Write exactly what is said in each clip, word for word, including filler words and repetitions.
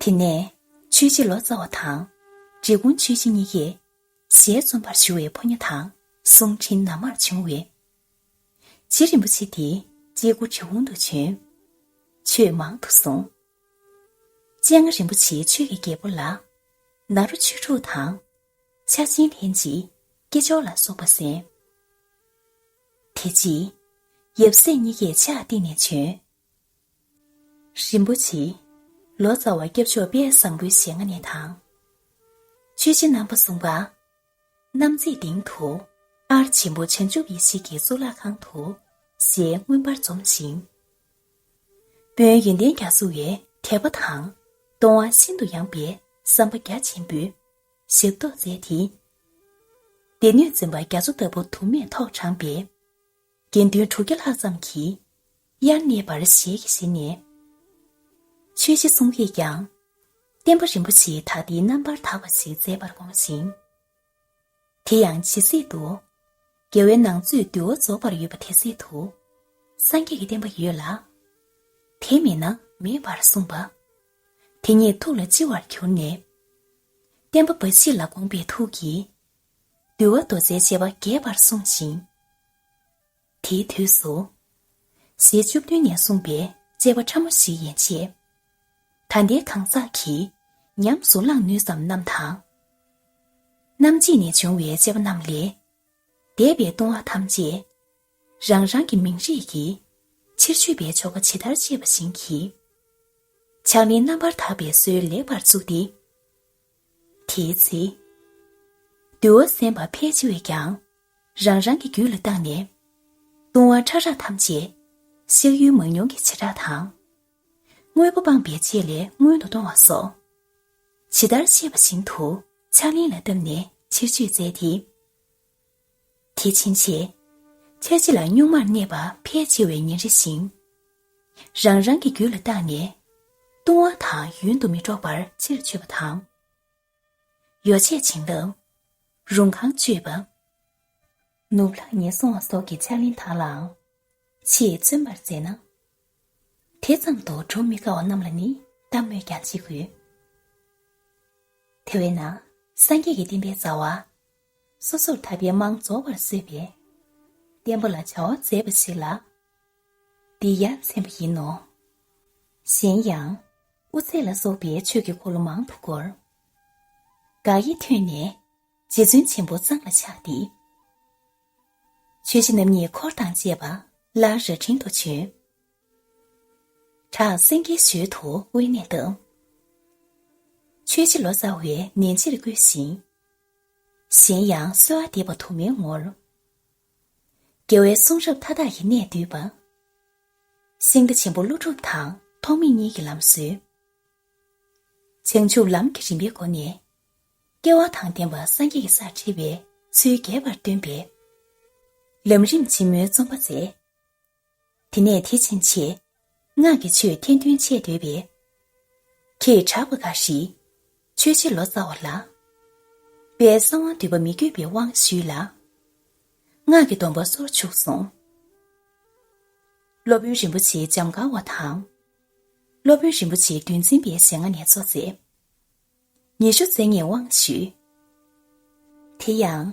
དེ་ནས་ཆོས་རྗེ་ལོ་ཙཱ་བ་དང་འབྲི་གུང་ཆོས་རྗེ་གཉིས་ཀས་ཞལ་འཛོམས་པར་ཞུ་བའི་ཕོ་ཉ་དང་གསུང་འཕྲིན་ནམ་མར་བྱུང་བས། རྗེ་རིན་པོ་ཆེ་དེ་སྐྱེ་རྒུ་འབྲི་གུང་དུ་བྱོན། ཆོས་མང་དུ་གསུངས། སྤྱན་སྔ་རིན་པོ་ཆེ་ཆོས་ཀྱི་རྒྱལ་པོ་ལ་ནཱ་རོ་ཆོས་དྲུག་དང་། ཕྱག་ཆེན་ལྷན་ཅིག་སྐྱེས་སྦྱོར་ལ་སོགས་པ་གསན། དེ་རྗེས་ཡབ་སྲས་གཉིས་ཀས་ཕྱག་བཏེགས་ནས་བྱོན། རིན་པོ་ཆེ་ལོ་ཙཱ་བ་སྐྱབས་མཆོག་དཔལ་བཟང་པོའི་ཞལ་སྔ་ནས་དང་། ཆོས་རྗེ་རྣམ་པ་གསུམ་པ། གནམ་མཛེས་སྡིངས་དུ་ཨར་ཆེན་པོ་བྱང་ཆུབ་ཡེ་ཤེས་ཀྱི་གཙུག་ལག་ཁང་དུ་ཞལ་མངོན་པར་འཛོམས་ཤིང་། དཔོན་ཡོན་ཏན་རྒྱ་མཚོ་བའི་དད་པ་དང་ལྟུང་བ་ཤིན་ཏུ་ཡངས་པའི་བསམ་པ་རྒྱ་ཆེན་པོས་ཞབས་ཏོག་མཛད་དེ། སྡེ་སྣོད་འཛིན་པ་རྒྱ་མཚོ་ལྟ་བུ་དུ་མས་ཐོག་དྲངས་པའི་དགེ་འདུན་དྲུག་བརྒྱ་ལྷག་ཙམ་གྱིས་དབྱར་གནས་པར་ཞལ་གྱིས་བཞེས་ནས། ཆོས་རྗེ་གསུང་གིས་ཀྱང་བསྟན་པ་རིན་པོ་ཆེ་ད་ལྟའི་རྣམ་པར་དག་པ་ཞིག་མཛད་པར་དགོངས་ཤིང་། དེ་ཡང་ཇི་སྲིད་དུ་རྒྱལ་བའི་ནང་རྩོད་འདུལ་བ་རྫོགས་པར་ཡོད་པ་དེ་སྲིད་དུ་སངས་རྒྱས་ཀྱི་བསྟན་པ་ཡོད་ལ། དེ་མེད་ན་མེད་པར་གསུངས་པ། དེ་ཉིད་ཐུགས་ལ་ལྕི་བར་གྱུར་ནས། བསྟན་པ་འབའ་ཞིག་ལ་དགོངས་པའི་ཐུགས་ཀྱིས། འདུལ་བ་མདོ་རྩའི་བཅས་པ་རྒྱས་པར་གསུངས་ཤིང་། དེའི་དུས་སུ། ཞལ་བཅུ་བདུན་ནས་གསུངས་པའི་བཅས་པ་ཕྲ་མོ་ཞིག་ཡན་ཆད། ད་ལྟའི་གང་ཟག་གིས་ཉམས་སུ་བླང་ནུས་ཙམ་རྣམས་དང་། རྣམ་འབྱེད་ནས་བྱུང་བའི་བཅས་པ་རྣམས་ལས། འདས་པའི་ལྟུང་བ་ཐམས་ཅད་རང་རང་གི་མིང་རིས་ཀྱིས་ཕྱིར་བཅོས་པའི་ཆོ་ག་ཇི་ལྟར་བཤད་པ་བཞིན་གྱིས། ཕྱག་ལེན་རྣམ་པར་དག་པའི་སྲོལ་ལེགས་པར་བཙུགས་ཏེ། དེའི་ཚེ། འདུལ་བ་གསན་པ་ཕལ་ཆེ་བས་ཀྱང་རང་རང་གི་རྒྱུད་ལ་བཏགས་ནས། ལྟུང་བ་ཕྲ་རགས་ཐམས་ཅད་གཤེགས་ཡུལ་མང་ཉུང་གི་བྱེ་བྲག་དང་། དངོས་པོ་སྤངས་པའི་ཆེད་ལས་སྔོན་དུ་གཏོང་བ་སོགས། ཇི་ལྟར་བཤད་པ་བཞིན་དུ་ཕྱག་ལེན་ལ་བཏབ་ནས་ཕྱིར་བཅོས་མཛད་དེ། དེ་ཕྱིན་ཆད། ཕྱག་རྗེས་ལ་གཉུག་མར་གནས་པ་ཕལ་ཆེ་བའི་ཉིན་རེ་བཞིན། རང་རང་གི་རྒྱུད་ལ་བརྟགས་ནས། ལྟུང་བ་དང་ཡུན་དུ་མི་འགྲོགས་པར་ཕྱིར་བཅོས་པ་དང་། ཡོ་བྱད་བྱིན་རླབས། རུང་ཁང་བཅོས་པ། ནུབ་ལྷག་ཉེས་སྲུང་བ་སོགས་ཀྱི་ཕྱག་ལེན་དག་ལའང་ཆེས་བརྩོན་པར་མཛད་ན། དེ་ཙམ་དུ་འགྲུབ་མི་དཀའ་བ་རྣམས་ལ་ནི་གཏམ་སྨོས་ཀྱང་ཅི་དགོས། དེ་བས་ན་སངས་རྒྱས་ཀྱི་བསྟན་པའི་རྩ་བ། སོ་སོར་ཐར་པའི་རྨང་རྫོགས་པར་བཟོས་པའི་བསྟན་པ་ལ་བྱ་བ་མཛད་པ་ཞིག་ལ། འདི་ཡ་མཚན་པ་ཡིན་ནོ། གཞན་ཡང་། དབུ་ཚད་ལ་སོགས་པའི་ཆོས་ཀྱི་འཁོར་ལོ་མང་དུ་བསྐོར། དགག་དབྱེ་ཐོན་ནས་རྗེ་བཙུན་ཆེན་པོ་གཙང་ལ་ཆགས་ཏེ། ཆོས་རྗེ་རྣམ་གཉིས་འཁོར་དང་བཅས་པ་སླར་རྭ་སྒྲེང་དུ་བྱོན། བྲག་སེང་གེའི་ཞོལ་དུ་དབེན་གནས་བཏབ། ཆོས་རྗེ་ལོ་ཙཱ་བས་ནན་ཆེར་བསྐུལ་ཞིང་། གཞན་ཡང་གསོལ་བ་འདེབས་པ་དུ་མའི་ངོར། རྒྱལ་བའི་གསུང་རབ་མཐའ་དག་གི་གནད་བསྡུས་པ། ཤིང་རྟ་ཆེན་པོ་ཀླུ་སྒྲུབ་དང་ཐོགས་མེད་གཉིས་ཀྱི་ལམ་སྲོལ། བྱང་ཆུབ་ལམ་གྱི་རིམ་པའི་སྒོ་ནས། སྐལ་བ་དང་ལྡན་པ་སངས་རྒྱས་ཀྱི་སར་ཁྲིད་པའི་ཚུལ་རྒྱས་པར་སྟོན་པའི། ལམ་རིམ་ཆེན་མོའི་རྩོམ་པ་མཛད། དེ་ནས་དེ་ཕྱིན་ཆད། སྔགས་ཀྱི་ཆོས་ཐན་ཐུན་འཆད་འདོད་པས། ཁྱེད་གྲགས་པ་འགའ་ཞིག་ཆོས་རྗེ་ལོ་ཙཱ་བ་ལ། དཔལ་གསང་བ་འདུས་པ་མི་བསྐྱོད་པའི་དབང་ཞུས་ལ། སྔགས་ཀྱི་སྡོམ་པ་སོར་ཆུག་གསུངས། སློབ་དཔོན་རིན་པོ་ཆེ་འཇམ་དཀར་བ་དང་། སློབ་དཔོན་རིན་པོ་ཆེ་འདུལ་འཛིན་པའི་ཞལ་སྔ་ནས་གཙོ་མཛད། ཉི་ཤུ་རྩ་ལྔའི་དབང་ཞུས། དེ་ཡང་།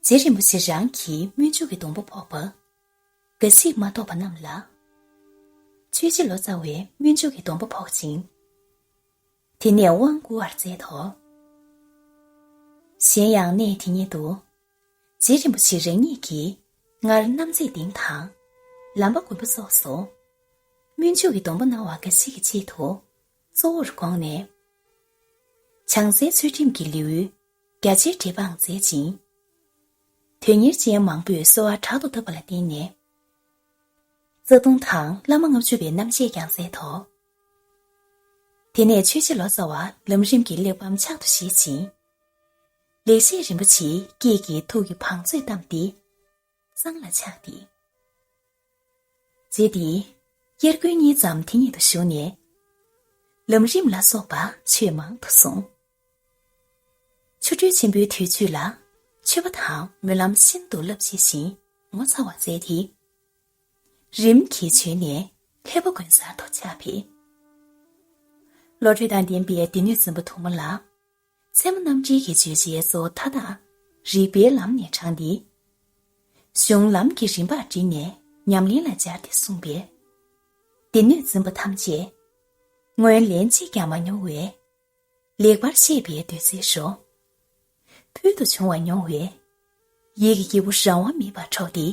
རྗེ་རིན་པོ་ཆེ་རང་གིས་སྨོན་འཇུག་གི་སྡོམ་པ་ཕོག་པ། འགའ་ཞིག་མ་གཏོགས་པ་རྣམས་ལ། ཆོས་རྗེ་ལོ་ཙཱ་བས་སྨོན་འཇུག་གི་སྡོམ་པ་ཕོག་ཅིང་། དེ་ནས་དབང་བསྐུར་བར་མཛད་དོ། གཞན་ཡང་གནས་དེ་ཉིད་དུ། རྗེ་རིན་པོ་ཆེ་རང་ཉིད་ཀྱིས་སྔར་གནམ་མཛེས་སྡིངས་དང་། ལམ་པ་དགོན་པ་སོགས་སུ། སྨོན་འཇུག་གི་སྡོམ་པ་གནང་བ་འགའ་ཞིག་གི་ཆེད་དུ། གཙོ་བོར་དགོངས་ནས། བྱང་རྩེའི་ཚུལ་ཁྲིམས་ཀྱི་ལེའུ། རྒྱ་ཆེར་འགྲེལ་པའང་མཛད་ཅིང་། དོན་གཉེར་ཅན་མང་པོས་གསོལ་བ་དྲག་ཏུ་བཏབ་པ་ལ་བརྟེན་ནས། རྩ་ལྟུང་དང་བླ་མ་ལྔ་བཅུ་པའི་རྣམ་བཤད་ཀྱང་མཛད་དོ། དེ་ནས་ཆོས་རྗེ་ལོ་ཙཱ་བ་ལམ་རིམ་གྱི་གླེགས་བམ་ཕྱག་ཏུ་བཞེས་ཤིང་། ལེགས་བཤད་རིན་པོ་ཆེའི་སྐད་ཀྱིས་ཐུགས་ཀྱི་བང་མཛོད་བསྡམས་ཏེ། གཙང་ལ་ཆགས་ཏེ། རྗེ་འདིས་དབྱར་དགུན་གཉིས་ཙམ་དེ་ཉིད་དུ་བཞུགས་ནས། ལམ་རིམ་ལ་སོགས་པ་ཆོས་མང་དུ་གསུངས། ཆོ་འཕྲུལ་ཆེན་པོའི་དུས་ཚོད་ལ་མཆོད་པ་དང་སྨོན་ལམ་ཤིན་ཏུ་རླབས་ཆེ་ཞིང་ངོ་མཚར་བ་མཛད་དེ། རིམ་གྱིས་བྱོན་ནས་ལྷས་པ་དགོན་གསར་དུ་ཕྱག་ཕེབས། བློ་གྲོས་དང་ལྡན་པའི་སྡེ་སྣོད་འཛིན་པ་དུ་མ་ལ། ཚད་མ་རྣམ་འགྲེལ་གྱི་བརྗོད་བྱའི་གཙོ་བོ་མཐའ་དག་རིགས་པའི་ལམ་ནས་དྲངས་ཏེ། གཞུང་ལམ་གྱི་རིམ་པར་བསྒྲིལ་ནས་ཉམས་ལེན་ལ་སྦྱར་ཏེ་གསུངས་པས། སྡེ་སྣོད་འཛིན་པ་ཐམས་ཅད་སྔོན་ལན་གཅིག་ཀྱང་མ་མྱོང་བས། ལེགས་པར་ཤེས་པའི་འདོད་སྩལ་ཤོག། ཕུལ་དུ་བྱུང་བ་མྱོང་བས། ཡིད་ཀྱི་སྐྱེས་བུ་རང་དབང་མེད་པར་འཕྲོག་སྟེ།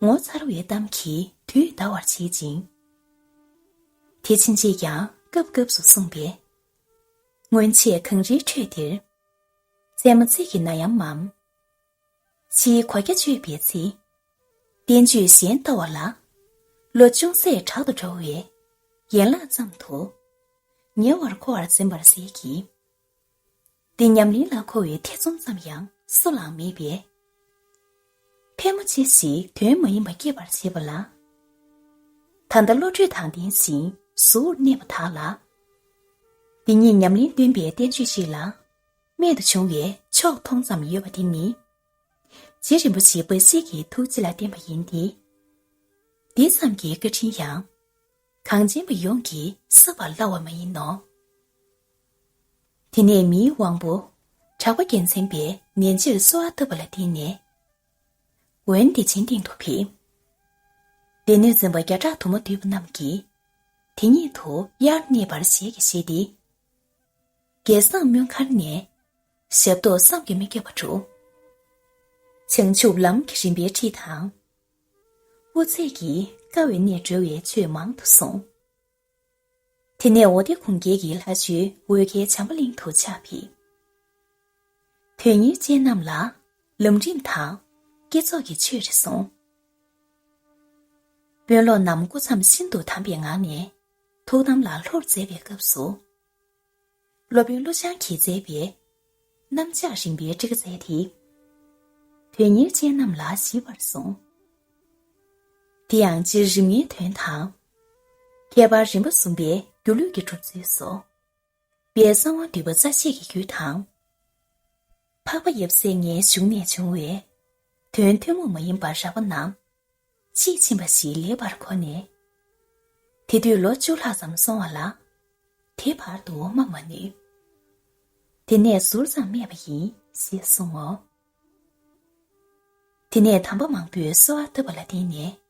ངོ་མཚར་བའི་གཏམ་གྱིས་དུས་འདའ་བར་བྱེད་ཅིང་། དེ་ཕྱིན་ཆད་ཀྱང་སྐབས་སྐབས་སུ་གསུངས་པས། སྔོན་ཆད་གངས་རིའི་ཁྲོད་འདིར། ཚད་མ་ཚིག་གི་ན་ཡམ་མམ། ཕྱིའི་གོ་རྒྱ་གཅོད་པའི་ཚེ། བསྟན་བཅོས་གཞན་ལྟ་བ་ལ། བློ་ཅུང་ཟད་དྲག་ཏུ་འགྲོ་བས། ཡན་ལག་ཙམ་དུ། ཉེ་བར་མཁོ་བར་འཛིན་པར་ཟད་ཀྱི། འདི་ཉམས་ལེན་ལ་མཁོ་བའི་ཐེ་ཚོམ་ཙམ་ཡང་སུ་ལའང་མེད་པས། ཕལ་མོ་ཆེ་ཞིག་དོན་མ་ཡིན་པ་སྐྱེད་པར་བྱེད་པ་ལ། ད་ལྟ་བློ་གྲོས་དང་ལྡན་ཞིང་གཟུར་གནས་པ་དག་ལ། འདི་ཉིད་ཉམས་ལེན་སྟོན་པའི་བསྟན་བཅོས་ཤིག་ལ། རྨད་དུ་བྱུང་བའི་ཕྱོགས་མཐོང་ཙམ་ཡོད་པ་དེ་ནི། རྗེ་རིན་པོ་ཆེ་འབའ་ཞིག་གི་ཐུགས་རྗེ་ལ་བརྟེན་པ་ཡིན་ཏེ། འདི་ཙམ་གྱི་བཀའ་དྲིན་ཡང་། གངས་ཅན་པ་ཡོངས་ཀྱིས་བསགས་པར་སླ་བ་མ་ཡིན་ནོ། དེ་ནས་མིའི་དབང་པོ། གྲགས་པ་རྒྱལ་མཚན་པས་ནན་ཆེར་གསོལ་བ་བཏབ་པ་ལ་བརྟེན་ནས། འོན་ཏེ་མཆན་སྟེང་དུ་ཕེབས། སྡེ་སྣོད་འཛིན་པ་བརྒྱ་ཕྲག་དུ་མ་འདུས་པ་རྣམས་ཀྱིས། དེ་ཉིད་དུ་དབྱར་གནས་པར་ཞལ་གྱིས་བཞེས་ཏེ། རྒྱལ་བཟང་སྨོན་མཁར་ནས། ཞབས་ཏོག་བསམ་གྱིས་མི་ཁྱབ་པ་བསྒྲུབས། བྱང་ཆུབ་ལམ་གྱི་རིམ་པའི་ཁྲིད་དང་། དབུ་ཚད་ཀྱིས་དཀའ་བའི་གནས་སྒྲོལ་བའི་ཆོས་མང་དུ་གསུངས། དེ་ནས་འོ་དེ་གུང་རྒྱལ་གྱི་ལྷ་ཆོས་འོལ་ཁའི་བྱམས་པ་གླིང་དུ་ཕྱག་ཕེབས། དོན་གཉེར་ཅན་རྣམས་ལ་ལམ་རིམ་དང་བསྐྱེད་རྫོགས་ཀྱི་ཆོས་རེ་གསུངས། དཔོན་སློབ་རྣམས་སྐུ་མཚམས་ཤིན་ཏུ་དམ་པའི་ངང་ནས་ཐུགས་དམ་ལ་ལྷུར་མཛད་པའི་སྐབས་སུ། སློབ་དཔོན་ཀླུ་བྱང་གིས་མཛད་པའི་གནམ་ལྕགས་རིམ་པའི་ཁྲིད་ཀ་མཛད་དེ། དོན་གཉེར་ཅན་རྣམས་ལ་ཞིབ་པར་གསུངས། དེ་ཡང་སྤྱིར་རིམ་ལྔའི་དོན་དང་། ཁྱད་པར་རིམ་པ་གསུམ་པའི་སྒྱུ་ལུས་ཀྱི་སྒྲུབ་ཚུལ་སོགས། པའི་གསང་བ་འདུས་པ་རྩ་ཤེས་ཀྱི་རྒྱུད་དང་། འཕགས་པ་ཡབ་སྲས་ལྔའི་བཞུགས་གནས་བྱུང་བའི། དོན་ཐུན་མོང་མ་ཡིན་པ་རགས་པ་རྣམས། དཔྱིས་ཕྱིན་པ་ཞིག་ལེགས་པར་གོ་ནས། དེ་དུས་ལོ་བཅུ་ལྷག་ཙམ་སོང་བ་ལ། དེ་བར་དུ་སྨྲ་མ་ནུས། དེ་ནས་ཟུར་ཙམ་སྨྲས་པ་ཡིན་ཞེས་གསུང་ངོ་། དེ་ནས་དམ་པ་མང་པོས་གསོལ་བ་བཏབ་པ་ལ་བརྟེན་ནས།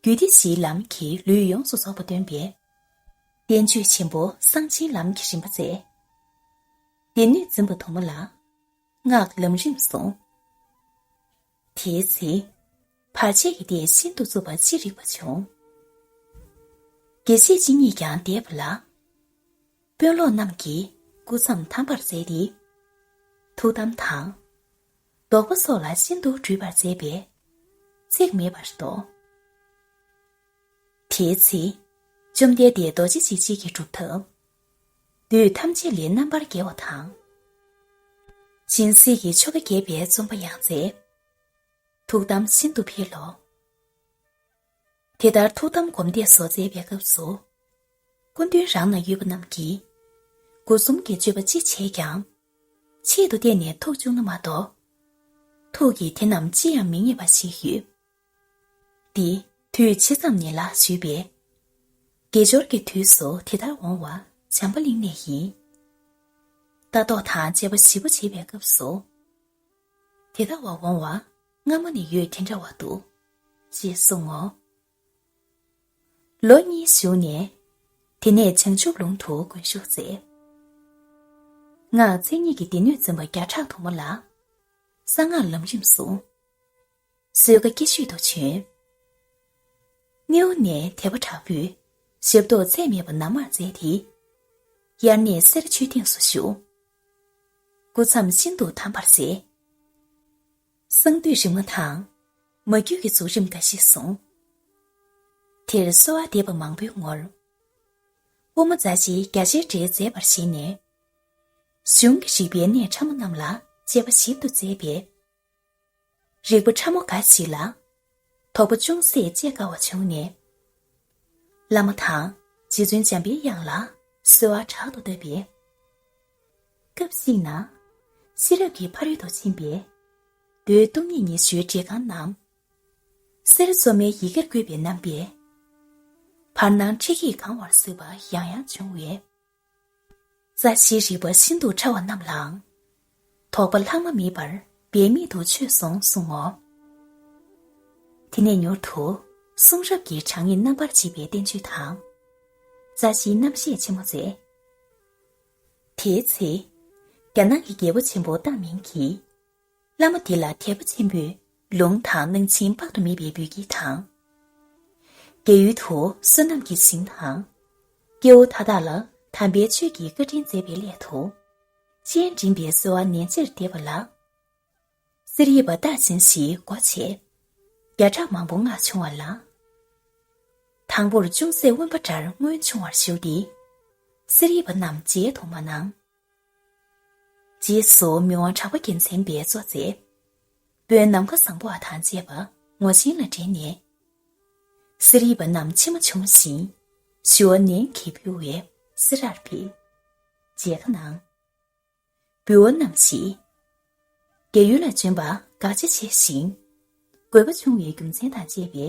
རྒྱུད་སྡེ་བཞིའི་ལམ་གྱི་ལུས་ཡོངས་སུ་རྫོགས་པ་སྟོན་པའི། བསྟན་བཅོས་ཆེན་པོ་གསང་ཆེན་ལམ་གྱི་རིམ་པ་མཛད། སྡེ་སྣོད་འཛིན་པ་དུ་མ་ལ། སྔགས་ལམ་རིམ་གསུངས། དེའི་ཚེ། བར་ཆད་ཀྱི་སྡེ་ཤིན་ཏུ་རྩུབ་པ་ཅི་རིགས་པ་བྱུང་། དགེ་བཤེས་གཅིག་ཉིད་ཀྱང་འདས་པ་ལ། དཔོན་སློབ་རྣམས་ཀྱིས་སྐུ་མཚམས་དམ་པར་མཛད་དེ། ཐུགས་དམ་དང་། བཟློག་པ་སོགས་ལ་ཤིན་ཏུ་སྤྲོས་པར་མཛད་པས། ཚེགས་མེད་པར་རྟོགས། དེའི་ཚེ། བཅོམ་ལྡན་འདས་རྡོ་རྗེ་འཇིགས་བྱེད་ཀྱི་སྒྲུབ་ཐབས། བདུད་ཐམས་ཅད་ལས་རྣམ་པར་རྒྱལ་བ་དང་། སྦྱིན་སྲེག་གི་ཆོ་ག་རྒྱས་པའི་རྩོམ་པ་ཡང་མཛད། ཐུགས་དམ་ཤིན་ཏུ་འཕེལ་ལོ། དེ་ལྟར་ཐུགས་དམ་སྒོམ་བཟླས་སོགས་མཛད་པའི་སྐབས་སུ། སྐུ་མདུན་རང་ན་ཡོད་པ་རྣམས་ཀྱིས། སྒོ་གསུམ་གྱི་སྤྱོད་པ་ཅི་བྱས་ཀྱང་། ཆེད་དུ་བལྟས་ནས་ཐུགས་བཅུག་ན་མ་གཏོགས། ཐུགས་ཀྱིས་དེ་རྣམས་ཅི་ཡང་མི་རྙེད་པ་ཞིག་ཡོད། འདི་དུས་ཕྱི་མཚམས་ནས་ལ་ཞུས་པས། དགེ་སྦྱོར་གྱི་དུས་སུ་དེ་ལྟར་འོང་བ་བྱམས་པ་གླིང་ནས་ཡིན། ལྟ་རྟོག་དང་དཔྱད་པ་ཞིབ་པོ་བྱེད་པའི་སྐབས་སུ། དེ་ལྟ་བ་འོང་བ་སྔ་མ་ནས་ཡོད་དེ་འདྲ་བ་འདུག་ཅེས་གསུང་ངོ་། ལོ་གཉིས་བཞུགས་ནས། དེ་ནས་བྱང་ཆུབ་ལུང་དུ་དགོན་བཞུགས་མཛད། སྔགས་མཚན་ཉིད་ཀྱི་སྡེ་སྣོད་འཛིན་པ་བརྒྱ་ཕྲག་དུ་མ་ལ། གསང་སྔགས་ལམ་རིམ་གསུངས། གསོལ་ཁ་སྐྱེ་ཤོས་དུ་བྱོན། སྣེའུ་ནས་དད་པ་དྲག་པོས་ཞབས་ཏོག་ཚད་མེད་པ་ན་མར་མཛད་དེ། དབྱར་གནས་སེ་ར་ཆོས་སྡིངས་སུ་བཞུགས། སྐུ་མཚམས་ཤིན་ཏུ་དམ་པར་མཛད། གསང་འདུས་རིམ་ལྔ་དང་། མ་རྒྱུད་ཀྱི་འཛུགས་རིམ་འགའ་ཞིག་གསུངས། དེར་གསོལ་བ་འདེབས་པ་མང་པོའི་ངོར། དབུ་མ་རྩ་ཆེའི་རྒྱ་ཆེར་འགྲེལ་མཛད་པར་བཞེད་ནས། གཞུང་གི་རིག་པའི་གནས་ཕྲ་མོ་རྣམས་ལ་དཔྱད་པ་ཞིབ་ཏུ་མཛད་པས། རིག་པ་ཕྲ་མོ་འགའ་ཞིག་ལ། དོགས་པ་ཅུང་ཟད་དཔྱད་དཀའ་བ་བྱུང་ནས། བླ་མ་དང་རྗེ་བཙུན་འཇམ་པའི་དབྱངས་ལ་གསོལ་བ་དྲག་ཏུ་བཏབ་པས། སྐབས་ཤིག་ན། ཤེས་རབ་ཀྱི་ཕ་རོལ་ཏུ་ཕྱིན་པས། མདོའི་སྟོང་ཉིད་ཉི་ཤུའི་འགྲེལ་རྐང་རྣམས། གསེར་བཙོ་མའི་ཡི་གེར་བཀོད་པའི་རྣམ་པས། བར་སྣང་ཁྲིག་གིས་གང་བར་གཟིགས་པ་ཡང་ཡང་བྱུང་བས། རྩ་བཞིའི་རིག་པ་ཤིན་ཏུ་ཕྲ་བ་རྣམས་ལའང་། དོགས་པ་ལྷག་མ་མེད་པར་འབད་མེད་དུ་ཆོད་སོང་གསུང་ངོ་། དེ་ནས་མྱུར་དུ་གསུང་རབ་ཀྱི་གྲངས་ངེས་རྣམ་པར་འབྱེད་པའི་བསྟན་བཅོས་དང་། རྩ་བཞིའི་རྣམ་བཤད་ཆེན་མོ་མཛད། དེའི་ཚེ། རྒྱ་ནག་གི་རྒྱལ་པོ་ཆེན་པོ་ཏང་མིང་གིས། བླ་མ་འདི་ལ་དད་པ་ཆེན་པོས་ལུང་དང་གནང་སྦྱིན་དཔག་ཏུ་མེད་པའི་འབུལ་སྐྱེལ་དང་། རྒྱ་ཡུལ་དུ་བསོད་ནམས་ཀྱི་ཞིང་དང་། སྐྱེ་བོ་མཐའ་དག་ལ་དམ་པའི་ཆོས་ཀྱི་བཀའ་དྲིན་མཛད་པའི་སླད་དུ། སྤྱན་འདྲེན་པའི་གསོལ་བ་ནན་ཆེར་འདེབས་པ་ལ། གསེར་དབྱིབས་པ་རྟགས་ཅན་ཞིག་སྒོ་ཕྱེ། བརྒྱ་ཕྲག་མང་པོ་མངགས་བྱུང་བ་ལ། དང་པོར་ཅུང་ཟད་དབེན་པ་འདྲར་མངོན་བྱུང་བར་ཞུ་སྟེ། གསེར་དབྱིབས་པ་རྣམས་མཇལ་དུ་མ་གནང་། རྗེས་སུ་མི་དབང་གྲགས་པ་རྒྱལ་མཚན་པས་གཙོ་མཛད། དཔོན་ནམ་མཁའ་བཟང་པོ་བ་དང་བཅས་པ་ངོ་ཆེན་ལ་འདྲེན་ནས། གསེར་དབྱིབས་པ་རྣམས་མཆི་མ་ཕྱུང་ཞིང་། ཞུ་བ་ནན་གྱིས་ཕུལ་བས་སེ་རར་ཕེབས། མཇལ་ཁ་གནང་། འབུལ་བ་རྣམས་ཤིས། རྒྱ་ཡུལ་ལ་བྱོན་པ་དགའ་བྱ་ཆེ་ཞིང་། དགོས་པ་བྱུང་བའི་རྒྱུ་མཚན་དང་བཅས་པའི།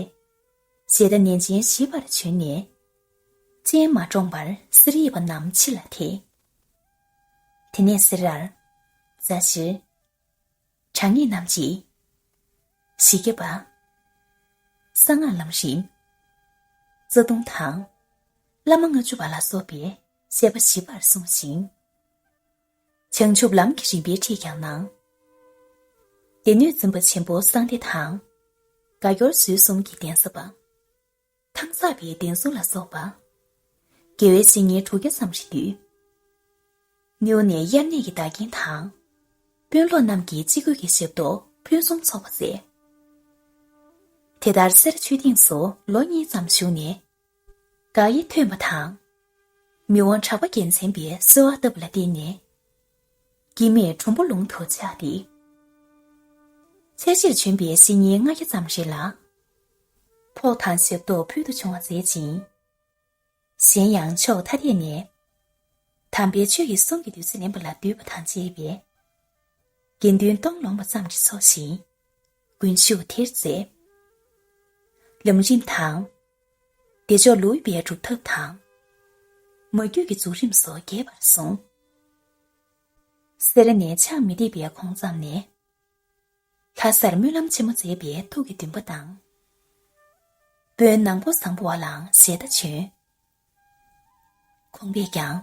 ཞལ་ཏ་ནན་ཅན་ཞིབ་པར་བྱོན་ནས། སྤྱན་མ་དྲོངས་པར་གསེར་དབྱིབས་པ་རྣམས་ཕྱི་ལ་ཐད། དེ་ནས་སེ་རར། རྩ་བཞིར། གྲངས་ངེས་རྣམ་འབྱེད། བཞི་བརྒྱ་པ། གསང་སྔགས་ལམ་རིམ། རྩ་ལྟུང་དང་། བླ་མ་ལྔ་བཅུ་པ་ལ་སོགས་པའི་བཤད་པ་ཞིབ་པར་གསུངས་ཤིང་། བྱང་ཆུབ་ལམ་གྱི་རིམ་པའི་ཁྲིད་ཀྱང་གནང་། སྡེ་སྣོད་འཛིན་པ་ཆེན་པོ་གསང་བདེ་དང་། བཀའ་འཁོར་ཟུར་གསུམ་གྱི་གདན་ས་པ། ཐང་ཚག་པའི་གདན་ཟུར་ལ་སོགས་པ། དགེ་བའི་བཤེས་གཉེན་དྲུག་བརྒྱ་ཙམ་ཞིག་འདུས། སྣེའུ་ནས་དབྱར་གནས་ཀྱི་བདག་རྐྱེན་དང་། དཔོན་སློབ་རྣམས་ཀྱིས་སྤྱི་སྒོས་ཀྱི་ཞབས་ཏོག་ཕུན་སུམ་ཚོགས་པ་མཛད། དེ་ལྟར་སེ་ར་ཆོས་སྡིངས་སུ་ལོ་གཉིས་ཙམ་བཞུགས་ནས། དགའ་ཡིད་ཐོན་པ་དང་། མི་དབང་གྲགས་པ་རྒྱལ་མཚན་པས་གསོལ་བ་བཏབ་པ་ལ་བརྟེན་ནས། སྐྱེ་དམན་གྲུམ་བུ་ལུང་དུ་ཆགས་ཏེ། ཚེ་ཕྱིར་བྱོན་པའི་བཤེས་གཉེན་ལྔ་བརྒྱ་ཙམ་རེ་ལ། ཕོགས་དང་ཞབས་ཏོག་ཕུལ་དུ་བྱུང་བ་མཛད་ཅིང་། གཞན་ཡང་ཕྱོགས་ཐ་དད་ནས། དམ་པའི་ཆོས་ཀྱི་གསུང་གི་བདུད་རྩི་ལེན་པ་ལ་འདུས་པ་དང་བཅས་པའི། དགེ་འདུན་སྟོང་ལོངས་པ་ཙམ་གྱིས་ཚོགས་ཤིང་། དགུན་ཞུགས་དེར་མཛད། ལམ་རིམ་དང་། བདེ་མཆོག་ལུས་པའི་སྒྲུབ་ཐབས་དང་། མ་རྒྱུད་ཀྱི་རྫོགས་རིམ་སོགས་རྒྱས་པར་གསུངས། སེ་ར་ནས་ཕྱག་མི་བདེ་བའི་གོང་ཙམ་ནས། ལྷ་སར་སྨོན་ལམ་ཆེན་མོ་མཛད་པའི་ཐུགས་ཀྱི་འདུན་པ་དང་། དཔོན་ནག་པོ་བཟང་པོ་བ་ལའང་ཞལ་ཏ་བྱོན། ཁོང་པས་ཀྱང་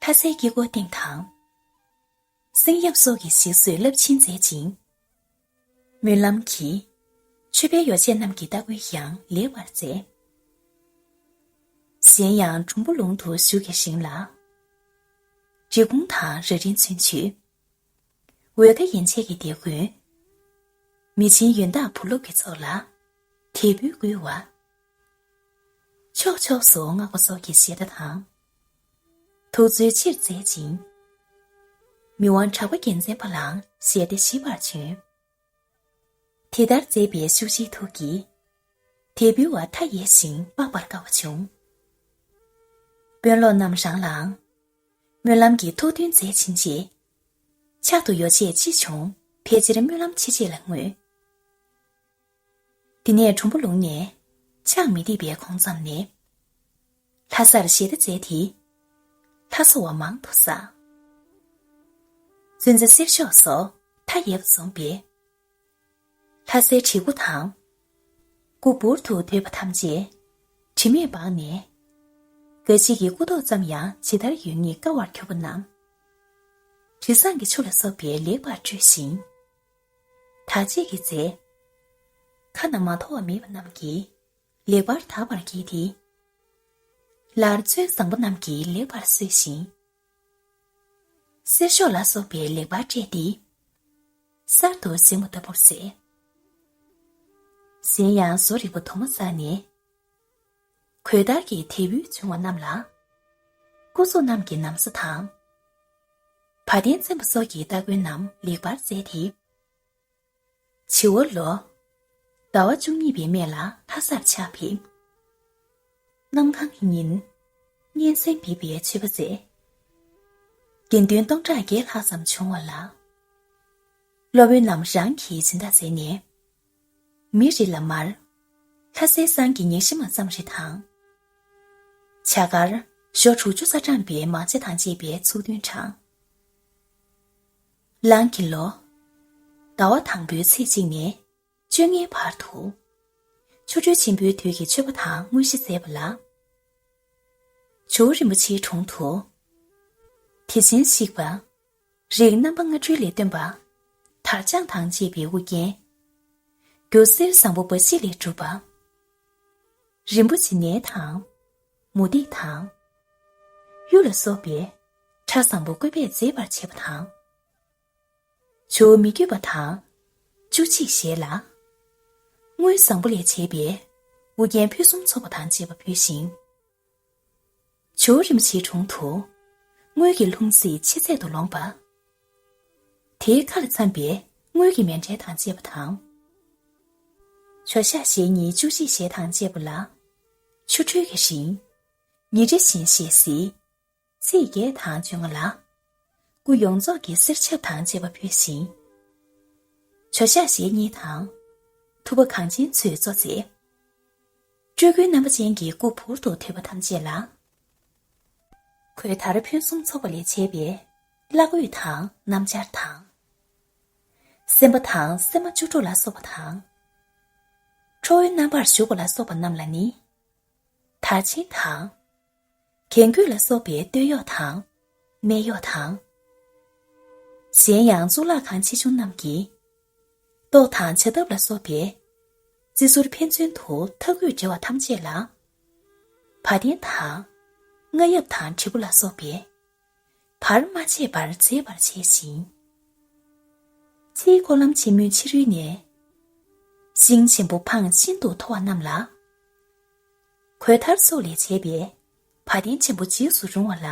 ལྷ་སའི་དཀྱིལ་འཁོར་སྟེང་དང་། སེང་ཡབ་སོགས་ཀྱི་ཞིག་གསོས་རླབས་ཆེན་མཛད་ཅིང་། སྨོན་ལམ་གྱིས། མཆོད་པའི་ཡོ་བྱད་རྣམས་ཀྱི་སྟ་གོན་ཡང་ལེགས་པར་མཛད། གཞན་ཡང་གྲུམ་བུ་ལུང་དུ་བཞུགས་ཀྱི་ཞིང་ལ། འབྲི་གུང་དང་རྭ་རིང་ཚུན་ཆོད། འོལ་ཁ་ཡན་ཆད་ཀྱི་སྡེ་དགོན། མི་ཆེན་ཡོན་བདག་བུ་སློབ་ཀྱི་ཚོགས་ལ། དད་འབུལ་བསྐུལ་བ། ཕྱོགས་ཕྱོགས་སུ་སྔགས་པ་སོགས་ཀྱི་ཞལ་ཏ་དང་། ཐུགས་རྩོལ་ཆེར་མཛད་ཅིང་། མི་དབང་གྲགས་པ་རྒྱལ་མཚན་པ་ལའང་ཞལ་ཏ་ཞིབ་པར་བྱོན། དེ་ལྟར་མཛད་པའི་ཤུགས་ཀྱིས་ཐུགས་ཀྱི། དད་འབུལ་བ་མཐའ་ཡས་ཤིང་དཔག་པར་དཀའ་བ་བྱུང་། དཔོན་སློབ་རྣམས་རང་ལའང་། སྨོན་ལམ་གྱི་ཐུགས་འདུན་མཛད་ཕྱིན་ཆད། ཕྱག་ཏུ་ཡོ་བྱད་ཅི་བྱུང་ཕལ་ཆེར་སྨོན་ལམ་ཆེ་ཆེ་ལ་བསྔོས། དེ་ནས་གྲུམ་བུ་ལུང་ནས་ཕྱག་མི་བདེ་བའི་གོང་ཙམ་ནས། ལྷ་སར་ཞལ་ཏ་མཛད་དེ། ལྷ་བཟོ་བ་མང་དུ་བསགས། ཙུན་ཛ་གསེར་ཤོག་སོགས་མཐའ་ཡས་པ་བཟུང་བས། ལྷ་སའི་བྲིས་སྐུ་དང་། སྐུ་འབུར་དུ་དོད་པ་ཐམས་ཅད་དྲི་མས་སྦགས་ནས། འགའ་ཞིག་གི་སྐུ་མདོག་ཙམ་ཡང་ཇི་ལྟར་ཡོད་ངེས་དཀའ་བར་གྱུར་པ་རྣམས། དྲི་བཟང་གི་ཆུ་ལ་སོགས་པས་ལེགས་པར་བཀྲུས་ཤིང་། དག་བྱེད་ཀྱི་རྫས། ཁ་ན་མ་ཐོ་བ་མེད་པ་རྣམས་ཀྱིས་ལེགས་པར་དག་པར་བགྱིས་ཏེ། སླར་ཚོན་བཟང་པོ་རྣམས་ཀྱིས་ལེགས་པར་བསུས་ཤིང་། གསེར་ཤོག་ལ་སོགས་པས་ལེགས་པར་སྤྲས་ཏེ། གསར་དུ་བཞེངས་པ་ལྟ་བུར་མཛད། གཞན་ཡང་བཟོ་རིག་པ་དུ་མ་བསགས་ནས། གོས་དར་གྱི་དད་འབུལ་བྱུང་བ་རྣམས་ལ། སྐུ་གཟུགས་རྣམས་ཀྱི་ན་བཟའ་དང་། བ་དན་བཙེམ་པ་སོགས་ཀྱི་སྟ་གོན་རྣམས་ལེགས་པར་མཛད་དེ། བྱི་བ་ལོ། ཟླ་བ་བཅུ་གཉིས་པའི་སྨད་ལ་ལྷ་སར་ཕྱག་ཕེབས། གནམ་གང་གི་ཉིན། གཉན་སྲིན་འབིགས་པའི་མཆོད་པ་མཛད། དགེ་འདུན་སྟོང་ཕྲག་བརྒྱད་ལྷག་ཙམ་བྱུང་བ་ལ། སློབ་དཔོན་རྣམས་རང་གིས་སྦྱིན་བདག་མཛད་ནས། མི་རེ་ལ་མར། ལྷ་སའི་ཟངས་ཀྱི་ཉག་གཞི་མ་ཙམ་རེ་དང་། བྱ་དཀར། ཞོ་དྲུག་ཅུ་རྩ་གྲངས་པའི་མང་ཆེ་དང་བཅས་པའི་ཚུགས་མདུན་དྲངས། གླང་གི་ལོ། ཟླ་བ་དང་པོའི་ཚེས་གཅིག་ནས་བཅོ་ལྔའི་བར་དུ། ཆོ་འཕྲུལ་ཆེན་པོའི་དུས་ཀྱི་མཆོད་པ་དང་དངོས་གཞི་མཛད་པ་ལ། ཇོ་བོ་རིན་པོ་ཆེའི་དྲུང་དུ། དེ་བཞིན་གཤེགས་པ། རིགས་རྣམ་པ་ལྔ་སྤྲུལ་ལས་བཏོན་པ། དར་དཔྱངས་དང་བཅས་པའི་དབུ་རྒྱན། རྒྱུ་གསེར་བཟང་པོ་འབའ་ཞིག་ལས་གྲུབ་པ། རིན་པོ་ཆེ་ནས་དང་། མུ་ཏིག་དང་། གཡུ་ལ་སོགས་པའི་ཕྲ་བཟང་པོ་བཀོད་པས་མཛེས་པར་བྱས་པ་དང་། ཇོ་བོ་མི་བསྐྱོད་པ་དང་། བཅུ་གཅིག་ཞལ་ལ། དངུལ་བཟང་པོ་ལས་བྱས་པའི་དབུ་རྒྱན་ཕུན་སུམ་ཚོགས་པ་དང་བཅས་པ་ཕུལ་ཞིང་། ཇོ་བོ་རིན་པོ་ཆེའི་དྲུང་དུ། དངུལ་གྱི་ལྷུང་བཟེད་ཆེ་ཚད་དུ་ལོངས་པ། དེའི་ཁ་ལ་འཚམས་པའི་དངུལ་གྱི་མཎྜལ་དང་བཅས་པ་དང་། ཇོ་ཤཱཀ་ཞལ་གཉིས་བཅུ་གཅིག་ཞལ་དང་བཅས་པ་ལ། ཆོ་འཕྲུལ་གྱི་ཞིང་། ཉི་ཁྲི་བཞིན་ཞལ་གཟིགས། ཚེས་བརྒྱད་དང་བཅོ་ལྔ་ལ། སྐུ་ཡོངས་རྫོགས་ཀྱི་གསེར་ཆབ་དང་བཅས་པ་ཕུལ་ཞིང་། ཇོ་ཤཱཀ་ཞལ་གཉིས་དང་། ཐུབ་པ་གངས་ཅན་ཚོས་གཙོ་མཛད། སྤྲུལ་སྐུའི་རྣམ་པ་ཅན་གྱི་སྐུ་འབུར་དུ་དོད་པ་ཐམས་ཅད་ལ། གོས་དར་ཕུན་སུམ་ཚོགས་པ་ལས་བྱས་པའི་བླ་གོས་དང་སྣམ་སྦྱར་དང་། སེམས་དཔའ་དང་སེམས་མ་བཅུ་དྲུག་ལ་སོགས་པ་དང་། ཁྲོ་བོའི་རྣམ་པར་བཞུགས་པ་ལ་སོགས་པ་རྣམས་ལ་ནི། དར་ཆེན་དང་། གྱེན་སྐུད་ལ་སོགས་པའི་སྟོད་གཡོགས་དང་། སྨད་གཡོགས་དང་། གཞན་ཡང་གཙུག་ལག་ཁང་ཆེ་ཆུང་རྣམས་ཀྱི། ཏོག་དང་བྱ་འདབ་ལ་སོགས་པའི། རྩི་ཟུར་ཕན་ཚུན་དུ་མཐའ་སྐུད་འབྲེལ་བ་ཐམས་ཅད་ལ། བ་དན་དང་། རྔ་ཡབ་དང་དྲིལ་བུ་ལ་སོགས་པའི། བར་མ་ཆད་པར་མཛེས་པར་བྱས་ཤིང་། ཕྱིའི་འཁོར་ལམ་ཆེན་མོའི་ཕྱི་རོལ་ནས། ཤིང་ཆེན་པོ་འཕང་ཤིན་ཏུ་མཐོ་བ་རྣམས་ལ། གོས་དར་སོགས་ལས་བྱས་པའི་བ་དན་ཆེན་པོ་འཇིགས་སུ་རུང་བ་ལ།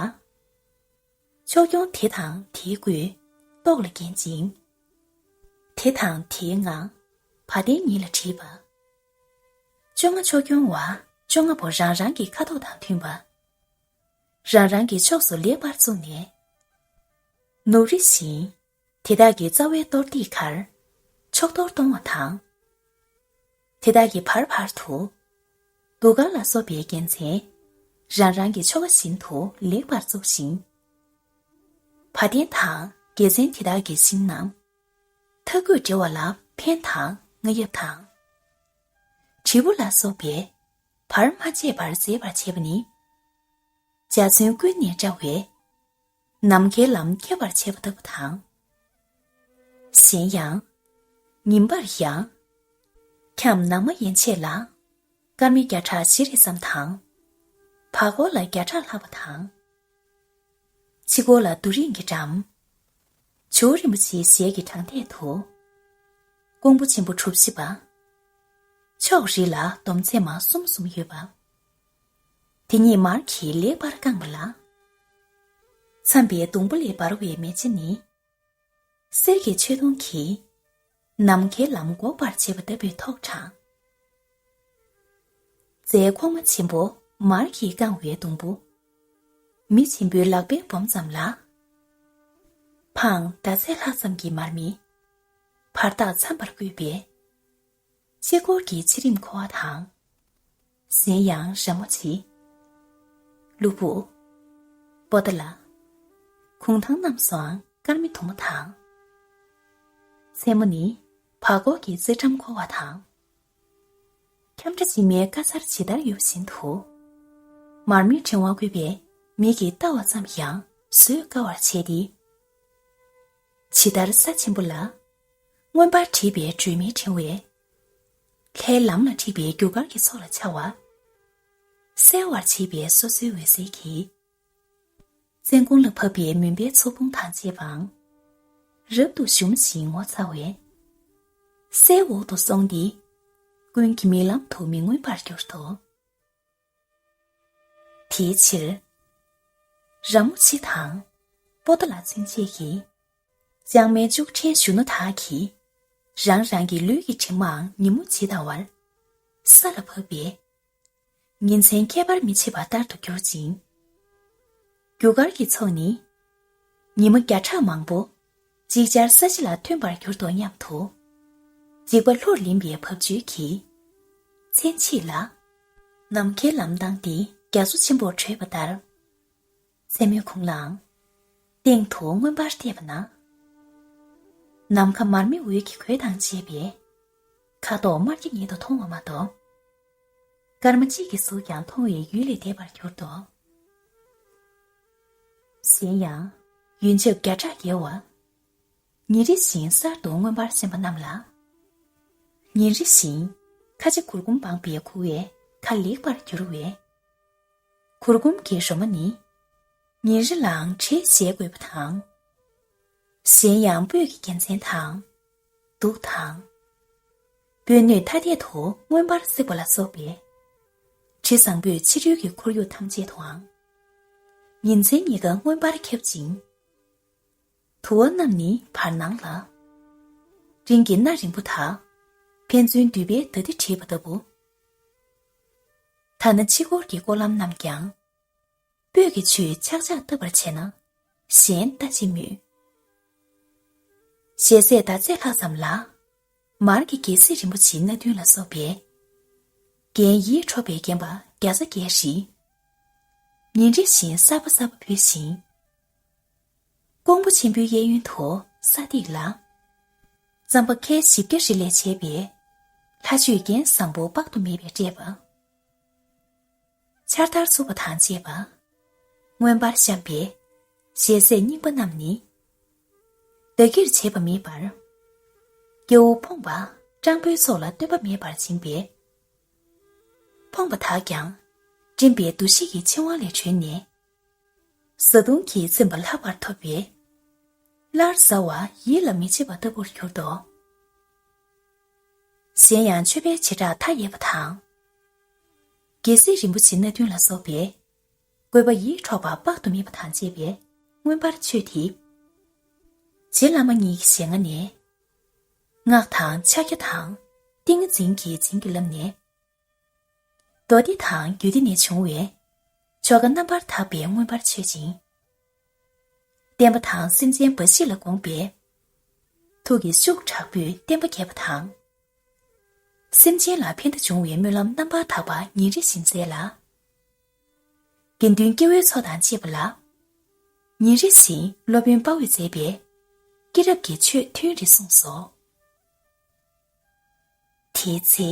ཕྱོགས་སྐྱོང་དེ་དང་དེའི་སྐུས་ཏོག་ལ་བརྒྱན་ཅིང་། དེ་དང་དེའི་ངང་བ་དན་ཉིད་ལ་བྲིས་པ། བཅོ་ལྔ་ཕྱོགས་སྐྱོང་བ་བཅོ་ལྔ་པོ་རང་རང་གི་ཁ་དོག་དང་མཐུན་པ། རང་རང་གི་ཕྱོགས་སུ་ལེགས་པར་བཙུགས་ནས། ནུབ་རི་བཞིན། དེ་དག་གི་རྩ་བའི་གཏོར་སྟེགས་ཁར། ཕྱོགས་གཏོར་གཏོང་བ་དང་། དེ་དག་གི་བར་བར་དུ། གདུགས་དཀར་ལ་སོགས་པའི་རྒྱལ་མཚན། རང་རང་གི་ཆོ་ག་བཞིན་དུ་ལེགས་པར་བཙུགས་ཤིང་། བ་དན་དང་རྒྱལ་མཚན་དེ་དག་གི་ཤིང་རྣམས། མཐའ་སྐུད་འབྲེལ་བ་ལ་འཕན་དང་རྔ་ཡབ་དང་། དྲིལ་བུ་ལ་སོགས་པའི། བར་མ་ཆད་པར་མཛེས་པར་བྱེད་པ་ནི། འཇའ་ཚོན་ཀུན་ནས་བཀྲ་བའི། ནམ་མཁའི་ལམ་ཁྱབ་པར་བྱེད་པ་ལྟ་བུ་དང་། གཞན་ཡང་། ཉིན་པར་ཡང་། ཁྱམས་ནང་མ་ཡན་ཆད་ལ། སྐར་མའི་བརྒྱ་ཕྲག་བཞི་རེ་ཙམ་དང་། བར་སྐོར་ལ་བརྒྱ་ཕྲག་ལྷག་པ་དང་། ཕྱི་སྐོར་ལ་རྡོ་རིང་གི་འགྲམ། ཇོ་བོ་རིན་པོ་ཆེའི་ཞལ་གྱི་དྲང་ཐད་དུ། ཀོང་བུ་ཆེན་པོ་གྲུ་བཞི་པ། ཕྱོགས་རིས་ལ་སྡོམ་ཚད་མ་གསུམ་གསུམ་ཡོད་པ། དེ་ཉིད་མར་གྱིས་ལེགས་པར་བཀང་བ་ལ། མཚམས་པའི་སྡོང་པོ་ལས་འབར་བའི་མེ་ལྕེ་ནི། གསེར་གྱི་མཆོད་སྡོང་གིས། ནམ་མཁའི་ལམ་འགོག་པར་བྱེད་པ་ལྟ་བུའི་ཐོག་དྲངས། རྫའི་ཁོག་མ་ཆེན་པོ་མར་གྱིས་བཀང་བའི་སྡོང་པོ། མི་ཆེན་པོའི་ལག་པའི་སྦོམ་ཙམ་ལ། འཕང་ཟླ་ཚེས་ལྷག་ཙམ་གྱི་མར་མེ། བར་ཐག་འཚམ་པར་བརྐོས་པས། ཕྱི་སྐོར་གྱི་ཕྱི་རིམ་འཁོར་བ་དང་། གཞན་ཡང་ར་མོ་ཆེ། ལྷུ་བུ། པོ་ཏ་ལ། གུང་ཐང་རྣམས་སུའང་སྐར་མའི་གདུང་མ་དང་། མཚན་མོ་ནི་བར་སྐོར་གྱི་རྩེ་འགྲམ་འཁོར་བ་དང་། ཁྱམས་བྲག་ཕྱི་མའི་དཀར་གསར་ཇི་ལྟར་ཡོད་བཞིན་དུ། མར་མེའི་ཕྲེང་བ་བརྐོས་པས་མིག་གིས་ལྟ་བ་ཙམ་ཡང་བཟོད་དཀའ་བར་བྱས་ཏེ། ཇི་ལྟར་ས་ཆེན་པོ་ལ། མངོན་པར་བྲིས་པའི་སྒྲོན་མེའི་ཕྲེང་བས། ལྷའི་ལམ་ལ་ཁྲིད་པའི་རྒྱུ་སྐར་གྱི་ཚོགས་ལ་འཆར་བ། གསལ་བར་བྱེད་པའི་སོ་སོའི་འོད་ཟེར་གྱིས། བཙན་གུང་ལ་བབས་པའི་མུན་པའི་ཚོགས་ཕུང་དང་བཅས་པའང་། རབ་ཏུ་ཞུམ་ཞིང་ངོ་ཚ་བས། སའི་འོག་ཏུ་སོང་སྟེ། ཀུན་གྱི་མིག་ལམ་དུ་མི་མངོན་པར་གྱུར་ཏོ། དེའི་ཕྱིར། ར་མོ་ཆེ་དང་། པོ་ཏ་ལ་ཚུན་ཆད་ཀྱི། ལྕང་མའི་ལྕུག་ཕྲན་གཞོན་ནུ་དག་གིས། རང་རང་གི་ལུས་ཀྱི་དྲི་མའང་ཉིན་མོ་ཇི་ལྟ་བར། ས་ལ་བབས་པས། ཉིན་མཚན་ཁྱད་པར་མི་བྱེད་པ་ལྟར་དུ་གྱུར་ཅིང་། རྒྱུ་སྐར་གྱི་ཚོགས་ནི། ཉི་མ་བརྒྱ་ཕྲག་མང་པོ། ཅིག་ཅར་ས་གཞི་ལ་ཐོན་པར་གྱུར་ཏོ་སྙམ་དུ། འཇིགས་པ་ལྷུར་ལེན་པའི་བབ་ཅོལ་གྱིས། མཚན་ཕྱེད་ལ། ནམ་མཁའི་ལམ་བཏང་སྟེ་རྒྱ་མཚོ་ཆེན་པོར་བྲོས་པ་ལྟར། མཚན་མོའི་གུང་ལའང་སྟེང་དུ་མངོན་པར་བལྟས་པ་ན། ནམ་མཁའ་མར་མེ་འོད་ཀྱི་གོས་དང་བཅས་པས། ཁ་དོག་དམར་སྐྱ་ཉིད་དུ་མཐོང་བ་མ་གཏོགས། སྐར་མ་གཅིག་གི་གཟུགས་ཀྱང་མཐོང་བའི་ཡུལ་ལས་འདས་པར་གྱུར་ཏོ། གཞན་ཡང་། ཡོན་ཆབ་བརྒྱ་ཕྲག་བརྒལ་བ། ཉིན་རེ་བཞིན་གསར་དུ་མངོན་པར་སེམས་པ་རྣམས་ལ། ཉིན་རེ་བཞིན་ཁ་ཆེ་གུར་གུམ་སྦངས་པའི་ཁུ་བས་ཁ་ལེགས་པར་བསྒྱུར་བས། གུར་གུམ་གྱི་རོ་མ་ནི། ཉིན་རེ་ལའང་བྲེ་བཞེས་དགོས་པ་དང་། གཞན་ཡང་སྤོས་ཀྱི་རྒྱལ་མཚན་དང་། གདུགས་དང་། སྤོས་སྣོད་ཐ་དད་དུ་མངོན་པར་གསེགས་པ་ལ་སོགས་པའི། དྲི་བཟང་པོས་ཕྱི་རོལ་གྱི་ཁོར་ཡུག་ཐམས་ཅད་དུའང་། ཉིན་མཚན་གཉིས་ཀ་མངོན་པར་ཁྱབ་ཅིང་། དུ་བ་རྣམས་ནི་བར་སྣང་ལ། སྤྲིན་གྱི་སྣ་རིང་པོ་དག་ཕན་ཚུན་མདུད་པས་ད་དེ་བྲིས་པ་ལྟ་བུ། ཐ་ན་ཕྱི་སྐོར་གྱི་སྐོར་ལམ་རྣམས་ཀྱང་། སྤོས་ཀྱི་ཆུས་ཆག་ཆག་བཏབ་པར་བྱས་ན་གཞན་ལྟ་ཅི་སྨོས། ཞལ་ཟས་ཟླ་ཚེས་ལྷག་ཙམ་ལ། མར་གྱི་རྒྱལ་སྲིད་རིན་པོ་ཆེའི་སྣ་བདུན་ལ་སོགས་པའི། རྒྱན་ཡིད་འཕྲོག་པས་བརྒྱན་པ་བརྒྱ་རྩ་བརྒྱད་བྲིས། ཉིན་རེ་བཞིན་གསར་པ་གསར་པ་ཕུལ་ཞིང་། ཀོང་པོ་ཆེན་པོའི་གཡས་གཡོན་དུ་ས་སྟེགས་ལ། རྩམ་པ་ཁལ་བཞི་བརྒྱ་རེ་ལས་བྱས་པའི། ལྷ་ཆོས་རྒྱན་བཟང་པོ་དཔག་ཏུ་མེད་པས་སྤྲས་པ། ཆར་ལྟར་བསུབས་པ་དང་བཅས་པ། མངོན་པར་བཤམས་པའི། ཞལ་ཟས་རྙིང་པ་རྣམས་ནི། བདག་གིར་བྱེད་པ་མེད་པར། སྐྱེ་བོ་ཕོངས་པ་སྤྲང་པོའི་ཚོགས་ལ་སྟོན་པ་མེད་པར་སྦྱིན་པས། ཕོངས་པ་དག་ཀྱང་། སྤྲིན་པའི་འདུ་ཤེས་ཀྱི་འཆིང་བ་ལས་གྲོལ་ནས། བཟའ་བཏུང་གིས་ཚིམ་པ་ལྷག་པར་ཐོབ་པས། སླར་ཟ་བ་ཡིད་ལ་མི་བྱེད་པ་ལྟ་བུར་གྱུར་ཏོ། གཞན་ཡང་མཆོད་པའི་བྱེ་བྲག་མཐའ་ཡས་པ་དང་། རྒྱལ་སྲིད་རིན་པོ་ཆེ་སྣ་བདུན་ལ་སོགས་པའི། བཀོད་པ་ཡིད་འཕྲོག་པ་དཔག་ཏུ་མེད་པ་དང་བཅས་པས་མངོན་པར་མཆོད་དེ། རྗེ་བླ་མ་ཉིད་ཀྱི་ཞལ་སྔ་ནས། སྔགས་དང་ཕྱག་རྒྱ་དང་ཏིང་ངེ་འཛིན་གྱིས་བྱིན་གྱིས་བརླབས་ནས། མདོ་སྡེ་དང་རྒྱུད་སྡེ་ནས་བྱུང་བའི། ཆོ་ག་རྣམ་པར་དག་པས་མངོན་པར་མཆོད་ཅིང་། བསྟན་པ་དང་སེམས་ཅན་འབའ་ཞིག་ལ་དགོངས་པའི། ཐུགས་ཀྱི་ཤུགས་དྲག་པོས་བསྟན་པ་རྒྱས་པ་དང་། སེམས་ཅན་ལ་ཕན་བདེ་འབྱུང་བའི་སྨོན་ལམ་རྣམ་པར་དག་པ་ཉིན་རེ་བཞིན་མཛད་ལ། དགེ་འདུན་སྐྱེ་བོའི་ཚོགས་དང་བཅས་པ་ལ། ཉིན་རེ་བཞིན་སློབ་དཔོན་དཔའ་བོས་མཛད་པའི། སྐྱེས་རབས་ཀྱི་ཆོས་ཐུན་རེ་གསུངས་སོ། དེའི་ཚེ།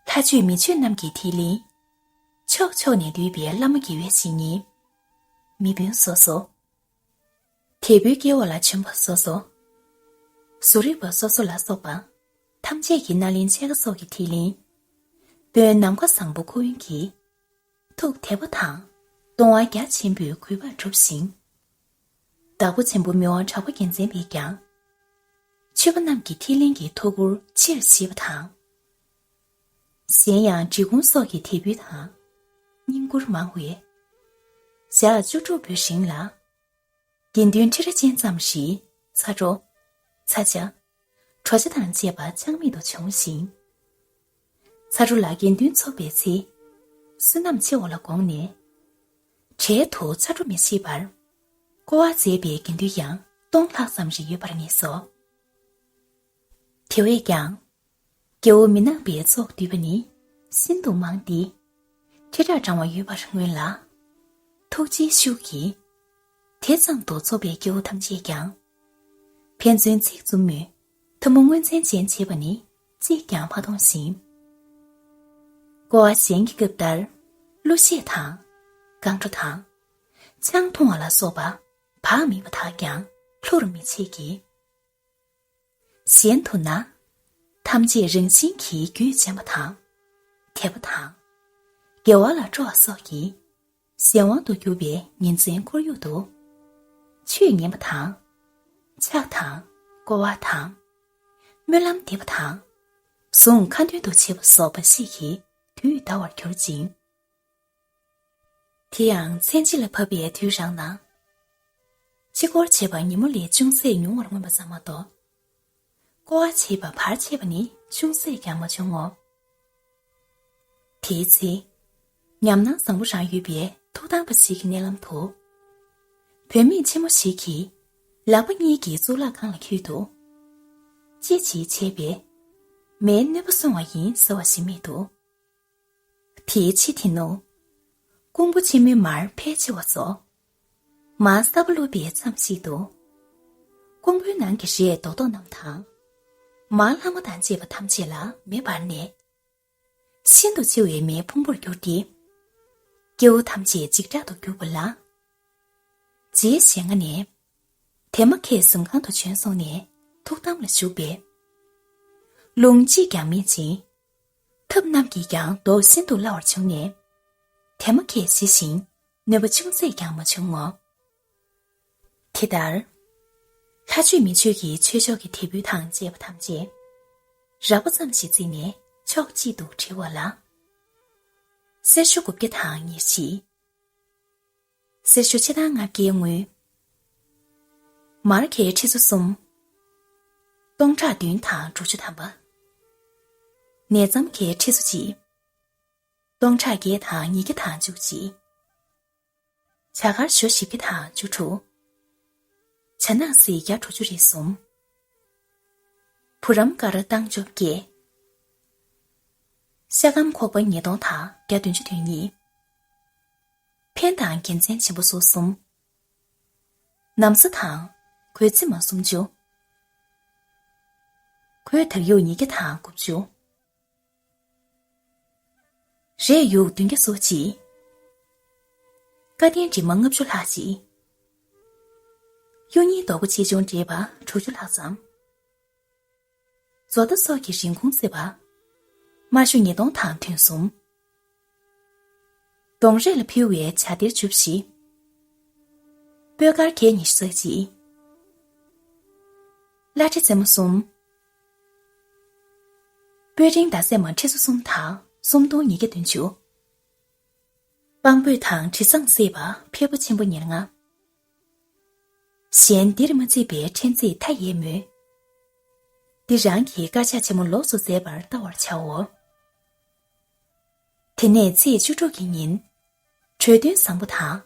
ལྷ་ཆོས་མི་ཆོས་རྣམས་ཀྱི་ཐིག་ལེ། ཕྱོགས་ཕྱོགས་ནས་འདུས་པའི་བླ་མ་དགེ་བའི་བཤེས་གཉེན། མི་དཔོན་སོ་སོ། དད་པའི་སྐལ་བ་ལ་བྱོན་པ་སོ་སོ། བཟོ་རིག་པ་སོ་སོ་ལ་སོགས་པ། ཐམས་ཅད་ཀྱི་སྣ་ལེན་ཕྱེད་ཀ་སོགས་ཀྱི་ཐིག་ལེ། དཔོན་ནམ་མཁའ་བཟང་པོ་ཁོ་ཡོན་གྱིས། ཐུགས་དད་པ་དང་གཏོང་བ་རྒྱ་ཆེན་པོས་གུས་པར་བསྒྲུབས་ཤིང་། བདག་པོ་ཆེན་པོ་མི་དབང་གྲགས་པ་རྒྱལ་མཚན་པས་ཀྱང་། མཆོད་པ་རྣམས་ཀྱི་ཐིག་ལེ་གི་ཐུགས་ཁུར་ཆེར་བཞེས་པ་དང་། གཞན་ཡང་འབྲི་གུང་སོགས་ཀྱི་དད་འབུལ་དང་། བསྙེན་བཀུར་མང་བས། ཞག་བཅུ་དྲུག་པོའི་རིང་ལ། དགེ་འདུན་ཁྲི་རལ་ཅན་ཙམ་ཞིག་ཚ་གྲོ། ཚ་ཇ། གྲོ་ཇ་དང་བཅས་པ་ཆག་མེད་དུ་བྱུང་ཞིང་། ཚ་གྲོ་ལ་དགེ་འདུན་ཚོགས་པའི་ཚེ། བསོད་ནམས་ཆེ་བ་ལ་དགོངས་ནས། གྲལ་དུ་ཚ་གྲོ་མི་བཞེས་པར། བསྐོར་བ་མཛད་པའི་དགེ་འདུན་ཡང་སྟོང་ལྷག་ཙམ་རེ་ཡོད་པར་ངེས་སོ། དེ་བས་ཀྱང་། རྒྱལ་བོ་མི་ནག་པའི་ཚོགས་འདུས་པ་ནི། ཤིན་ཏུ་མང་སྟེ། ཁྲི་ཕྲག་བགྲང་བ་ཡོད་པར་མངོན་ལ། ཐུགས་རྗེའི་ཤུགས་ཀྱིས། དེ་ཙམ་དུ་ཚོགས་པའི་སྐྱེ་བོ་ཐམས་ཅད་ཀྱང་། ཕན་ཚུན་ཚིག་བཙུམ་མོས། ཐུན་མོང་མངོན་མཚན་ཅན་བྱེད་པ་ནི་གཅིག་ཀྱང་མ་མཐོང་ཞིང་། བསྐོར་བ་གཞན་གྱི་སྐབས་ལྟར། གླུ་གཞས་དང་། སྒང་དྲོ་དང་། ཆང་འཐུང་བ་ལ་སོགས་པ། བག་མེད་པ་དག་ཀྱང་ལྷུར་མི་བྱེད་ཀྱི། གཞན་དུ་ན། ཐམས་ཅད་རང་བཞིན་གྱིས་རྒྱུད་འབྱམས་པ་དང་། དད་པ་དང་། དགེ་བ་ལ་སྤྲོ་བ་སོགས་ཀྱིས། གཞན་དབང་དུ་གྱུར་པའི་ཉིན་མཚན་ཁོར་ཡུག་ཏུ། ཆོས་ཉན་པ་དང་། ཕྱག་དང་། བསྐོར་བ་དང་། སྨོན་ལམ་འདེབས་པ་དང་། གཟུངས་ཁ་འདོན་དུ་བྱེད་པ་སོགས་འབའ་ཞིག་གིས་དུས་འདའ་བར་གྱུར་ཅིང་། དེ་ཡང་མཚན་ཕྱེད་ལ་བབས་པའི་དུས་རང་ན། ཕྱི་སྐོར་བྱེད་པ་ཉིན་མོ་ལས་ཅུང་ཟད་ཉུང་བར་མངོན་པ་ཙམ་མ་གཏོགས། བསྐོར་བ་བྱེད་པ་བར་ཆད་པ་ནི་ཅུང་ཟད་ཀྱང་མ་བྱུང་ངོ་། དེའི་ཚེ། ཉམས་སྣང་བཟང་པོ་རང་ཡོད་པའི་ཐུགས་དམ་པ་ཞིག་གི་མནལ་ལམ་དུ། བུད་མེད་ཆེན་མོ་ཞིག་གིས་ལག་པ་གཉིས་ཀྱིས་གཙུག་ལག་ཁང་ལ་འཁྱུད་དོ། ཅི་ཞིག་བྱས་པས། མེའི་གནོད་པ་སྲུང་བ་ཡིན་ཟེར་བ་ཞིག་རྨིས་འདུག་དེའི་ཕྱི་དེ་ནུབ། ཀོང་པོ་ཆེན་མོའི་མར་ཕལ་ཆེ་བ་ཚོ། མར་ས་པ་བླུགས་པའི་མཚམས་ཤིག་ཏུ། ཀོང་པོའི་ནང་གི་རས་རྡོག་རྡོག་རྣམས་དང་། མར་ལྷ་མོ་དང་བཅས་པ་ཐམས་ཅད་ལ་མེ་འབར་ནས། ཤིན་ཏུ་ལྕི་བའི་མེའི་ཕུང་པོར་གྱུར་ཏེ། སྐྱེ་བོ་ཐམས་ཅད་འཇིགས་སྐྲག་ཏུ་གྱུར་པ་ལ། རྗེའི་ཞལ་སྔ་ནས། དེ་མ་ཁེ་གཟིམ་ཁང་དུ་བྱོན་སོང་ནས་ཐུགས་དམ་ལ་བཞུགས་པས། རླུང་གཅིག་ཀྱང་མེད་ཅིང་། ཐབ་རྣམས་ཀྱིས་ཀྱང་མདོག་ཤིན་ཏུ་སླ་བར་བྱུང་ནས། དེ་མ་ཁེ་ཞི་ཞིང་གནོད་པ་ཅུང་ཟད་ཀྱང་མ་བྱུང་ངོ་། དེ་ལྟར། ལྷ་ཆོས་མི་ཆོས་ཀྱི་ཆོས་ཕྱོགས་ཀྱི་དེད་དཔོན་དང་བཅས་པ་ཐམས་ཅད། རགས་པ་ཙམ་ཞིག་བརྩིས་ནས་ཕྱོགས་གཅིག་ཏུ་བྲིས་པ་ལ། གསེར་ཞོ་དགུ་བརྒྱ་དང་ཉེར་བཞི། གསེར་ཞོ་ཕྱེད་དང་ལྔ་བརྒྱའི་དངུལ། མར་ཁེ་ཁྲི་ཚོ་གསུམ། སྟོང་ཕྲག་བདུན་དང་དྲུག་ཅུ་ཐམ་པ། ནས་ཙམ་ཁེ་ཁྲི་ཚོ་གཅིག། སྟོང་ཕྲག་བརྒྱད་དང་ཉིས་བརྒྱ་དང་བཅུ་གཅིག། བྱ་དཀར་ཞོ་བཞི་བརྒྱ་དང་བཅུ་དྲུག། བྱ་ནག་སེར་བརྒྱ་དྲུག་ཅུ་རེ་གསུམ། བུ་རམ་དཀར་སྟོང་བཅོ་བརྒྱད། ཤ་སྐམ་ཁོག་པ་ཉིས་སྟོང་དང་བརྒྱ་བདུན་ཅུ་དོན་གཉིས། འཕན་དང་རྒྱལ་མཚན་ཆེན་པོ་སོ་གསུམ། ན་བཟའ་དང་གོས་རྩེ་མ་སུམ་ཅུ། གོས་དར་ཡུག་ཉིས་བརྒྱ་དང་དགུ་བཅུ། རས་ཡུག་བདུན་བརྒྱ་སོ་གཅིག། སྐ་ལྡེང་དྲི་མ་ལྔ་བཅུ་ལྷག་ཅིག། གཡུ་རྙིང་རྡོག་པོ་ཆེ་ཆུང་འདྲེས་པ་དྲུག་ཅུ་ལྷག་ཙམ། བཟོ་ལྟ་སོགས་ཀྱི་རིན་གོང་བརྩི་བ། དམར་ཤོག་ཉིས་སྟོང་དང་དོན་གསུམ། གདོང་རས་ལ་ཕུལ་བའི་བྱ་སྡེར་བཅུ་བཞི། སྤོས་དཀར་ཁལ་ཉི་ཤུ་རྩ་གཅིག། བླ་བྲེ་རྩེ་མོ་གསུམ། སྤོས་རིང་ཟླ་ཟེར་མ་ཁྲི་ཚོ་གསུམ་དང་སུམ་སྟོང་ཉིས་བརྒྱ་བདུན་ཅུ། སྤང་སྤོས་དང་དྲི་བཟང་བསྲེས་པ་ཕེབས་པ་ཆེན་པོ་ཉེར་ལྔ། གཞན་འདིར་མ་བརྩིས་པའི་ཕྲན་ཚེགས་མཐའ་ཡས་མོད། འདི་རང་གི་དཀར་ཆག་ཆེན་མོ་ལོགས་སུ་མཛད་པར་བལྟ་བར་བྱའོ། དེ་ནས་ཚེས་བཅུ་དྲུག་གི་ཉིན། གྲོས་སྟོན་བཟང་པོ་དང་།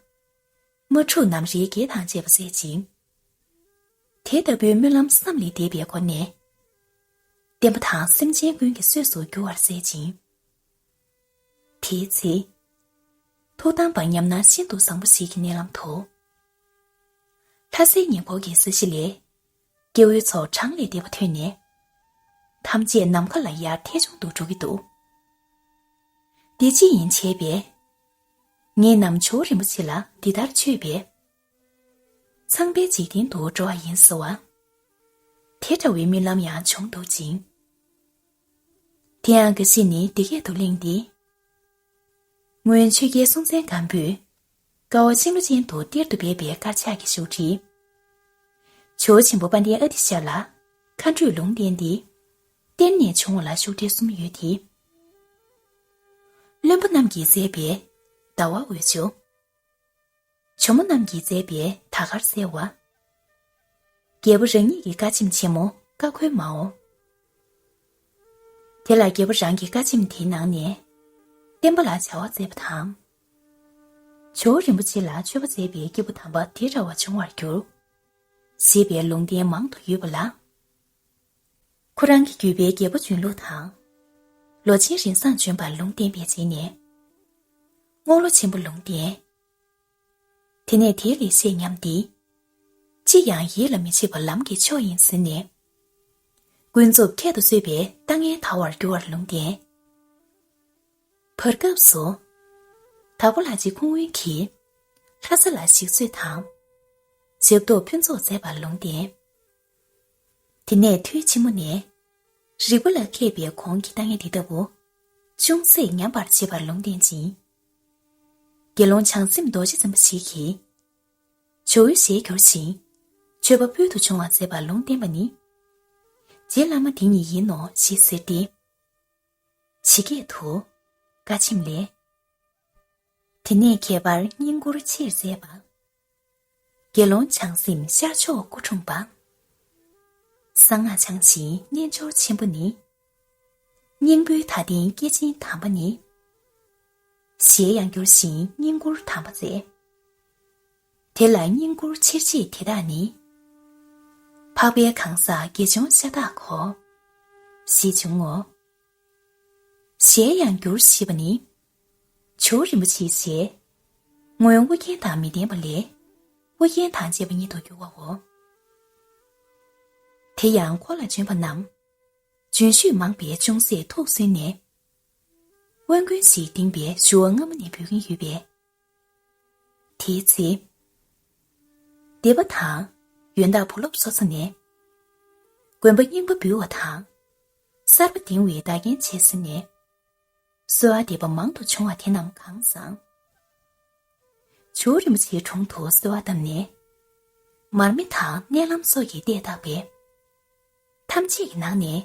དམག་འཁྲུག་ནམ་རིའི་གེགས་དང་བཅས་པ་མཛད་ཅིང་། དེ་ལྟ་བུའི་སྨོན་ལམ་བསམ་ལས་འདས་པའི་སྒོ་ནས། བསྟན་པ་དང་སེམས་ཅན་ཀུན་གྱི་གསོས་སུ་འགྱུར་བར་མཛད་ཅིང་། དེའི་ཚེ། ཐུགས་དམ་པ་ཉམས་སྣང་ཤིན་ཏུ་བཟང་པོ་ཞིག་གི་མནལ་ལམ་དུ། ལྷ་སའི་ཉེ་འཁོར་གྱི་ས་གཞི་ལས། སྐྱེ་བོའི་ཚོགས་གྲངས་ལས་འདས་པ་ཐོན་ནས། ཐམས་ཅད་ནམ་མཁའ་ལ་ཡར་ཐལ་བྱུང་དུ་འགྲོ་གི་འདུག། འདི་ཅི་ཡིན་བྱས་པས། ངེད་རྣམས་ཇོ་བོ་རིན་པོ་ཆེ་ལ་འདི་ལྟར་མཆོད་པས། ཚངས་པའི་འཇིག་རྟེན་དུ་འགྲོ་བ་ཡིན་ཟེར་བ། དེ་འདྲ་བའི་སྨོན་ལམ་ཡང་བྱུང་འདུག་ཅིང་། དེ་ཡང་འགའ་ཞིག་ནི་འདི་སྐད་དུ་གླེང་སྟེ། སྔོན་ཆོས་རྒྱལ་སྲོང་བཙན་སྒམ་པོས། དཀའ་བ་གཅིག་ལོ་ཅན་དུ་གཏེར་དུ་སྦས་པའི་དཀར་ཆག་གི་བཞུགས་ཁྲི། ཇོ་བོ་ཆེན་པོ་དཔལ་ལྡན་ཨ་ཏི་ཤ་ལ་མཁའ་འགྲོས་ལུང་བསྟན་ཏེ། གཏེར་ནས་བྱུང་བ་ལ་བཞུགས་གྲལ་གསུམ་ཡོད་དེ། བློན་པོ་རྣམས་ཀྱིས་མཛད་པའི་ཟླ་བ་འོད་ཆུ། ཇོ་མོ་རྣམས་ཀྱིས་མཛད་པའི་དར་དཀར་གསལ་བ། རྒྱལ་པོ་རང་ཉིད་ཀྱི་ཀ་ཆེམས་ཆེན་མོ་ཀ་ཁོལ་མའོ། དེ་ལ་རྒྱལ་པོ་རང་གི་ཀ་ཆེམས་དེའི་ནང་ནས། བསྟན་པ་ལ་བྱ་བ་མཛད་པ་དང་། ཇོ་བོ་རིན་པོ་ཆེ་ལ་མཆོད་པ་མཛད་པའི་སྐྱེས་བུ་དམ་པ་དེ་འདྲ་བ་འབྱུང་བར་འགྱུར། ཞེས་པའི་ལུང་བསྟན་མང་དུ་ཡོད་པ་ལ། ཁོ་རང་གི་བརྒྱུད་པའི་རྒྱལ་པོ་འབྱོན་ལུགས་དང་། ལོ་ཆེན་རིན་བཟང་བྱོན་པར་ལུང་བསྟན་པའི་རྗེས་ནས། རྔོག་ལོ་ཆེན་པོ་ལུང་བསྟན། དེ་ནས་དེའི་ལེགས་བཤད་ཉམས་ཏེ། ཅི་ཡང་ཡིད་ལ་མི་བྱེད་པ་ལམ་གྱི་མཆོག་ཡིན་ཟེར་ནས། ཀུན་རྫོབ་ཁྱད་དུ་གསོད་པའི་ལྟ་ངན་དར་བར་འགྱུར་བར་ལུང་བསྟན། བར་སྐབས་སུ། དྭགས་པོ་ལྷ་རྗེ་ཁུངས་དབོན་གྱིས། ལྷ་ས་ལ་ཞིག་གསོས་དང་། ཞབས་ཏོག་ཕུན་ཚོགས་མཛད་པར་ལུང་བསྟན། དེ་ནས་དུས་ཕྱི་མོ་ནས། རིག་པ་ལ་མཁས་པའི་གོང་གི་ལྟ་ངན་འདི་ལྟ་བུ། ཅུང་ཟད་ཉམས་པར་བྱེད་པར་ལུང་བསྟན་ཅིང་། དགེ་སློང་བྱང་སེམས་རྡོ་རྗེ་འཛིན་པ་ཞིག་གིས། ཇོ་བོའི་ཞལ་བསྒྱུར་ཞིང་། མཆོད་པ་ཕུལ་དུ་བྱུང་བ་མཛད་པར་ལུང་བསྟན་པ་ནི། རྗེ་བླ་མ་འདི་ཉིད་ཡིན་ནོ་ཞེས་ཟེར་ཏེ། ཇི་སྐད་དུ། ཀ་ཆེམས་ལས། དེ་ནས་ཁྱད་པར་བསྙེན་བཀུར་ཆེར་མཛད་པ། དགེ་སློང་བྱང་སེམས་ཤར་ཕྱོགས་སྐུ་འཁྲུངས་པ། གསང་སྔགས་འཆང་ཞིང་རྣལ་འབྱོར་ཆེན་པོ་ནི། སྙིང་པོའི་ད་ལྟའི་སྐྱེས་ཆེན་དམ་པ་ནི། ཞལ་ཡང་བསྒྱུར་ཞིང་བསྙེན་བཀུར་དམ་པ་མཛད། དེ་ལ་བསྙེན་བཀུར་ཆེར་བྱེད་དེ་དག་ནི། འཕགས་པའི་གང་ཟག་དགེ་སྦྱོང་ཤ་སྟག་གོ། ཞེས་འབྱུང་ངོ་། ཞལ་ཡང་བསྒྱུར་ཞེས་པ་ནི། ཇོ་བོ་རིན་པོ་ཆེའི་ཞལ། སྔོན་ཨོ་རྒྱན་དང་མི་ལྡན་པ་ལས། ཨུ་རྒྱན་དང་བཅས་པ་ཉིད་དུ་གྱུར་བའོ། དེ་ཡང་འཁོར་ལ་བྱོན་པ་རྣམས། བྱོན་ཤུལ་མང་པོས་ཅུང་ཟད་ཐུགས་སུན་ནས། དབོན་དགོན་ཞིག་གདིང་པའི་ཞུ་བ་སྔ་མོ་ནས་འབུལ་གྱིན་ཡོད་པས། དེའི་ཚེ། སྡེ་པ་དང་ཡོན་བདག་བུ་སློབ་སོ་སོ་ནས། དགོན་པ་རྙིང་པ་འབུལ་བ་དང་། གསར་པ་གདིང་བའི་བདག་རྐྱེན་བྱས་ཟིན་ནས། གསོལ་བ་འདེབས་པ་མང་དུ་བྱུང་བ་དེ་རྣམས་གང་བཟང་། ཇོ་བོ་རིན་པོ་ཆེའི་དྲུང་དུ་གསོལ་བ་བཏབ་ནས། མར་མེ་དང་མནལ་ལམ་སོགས་ཀྱི་ལྟས་བརྟགས་པས། ཐམས་ཅད་ཀྱི་ནང་ནས་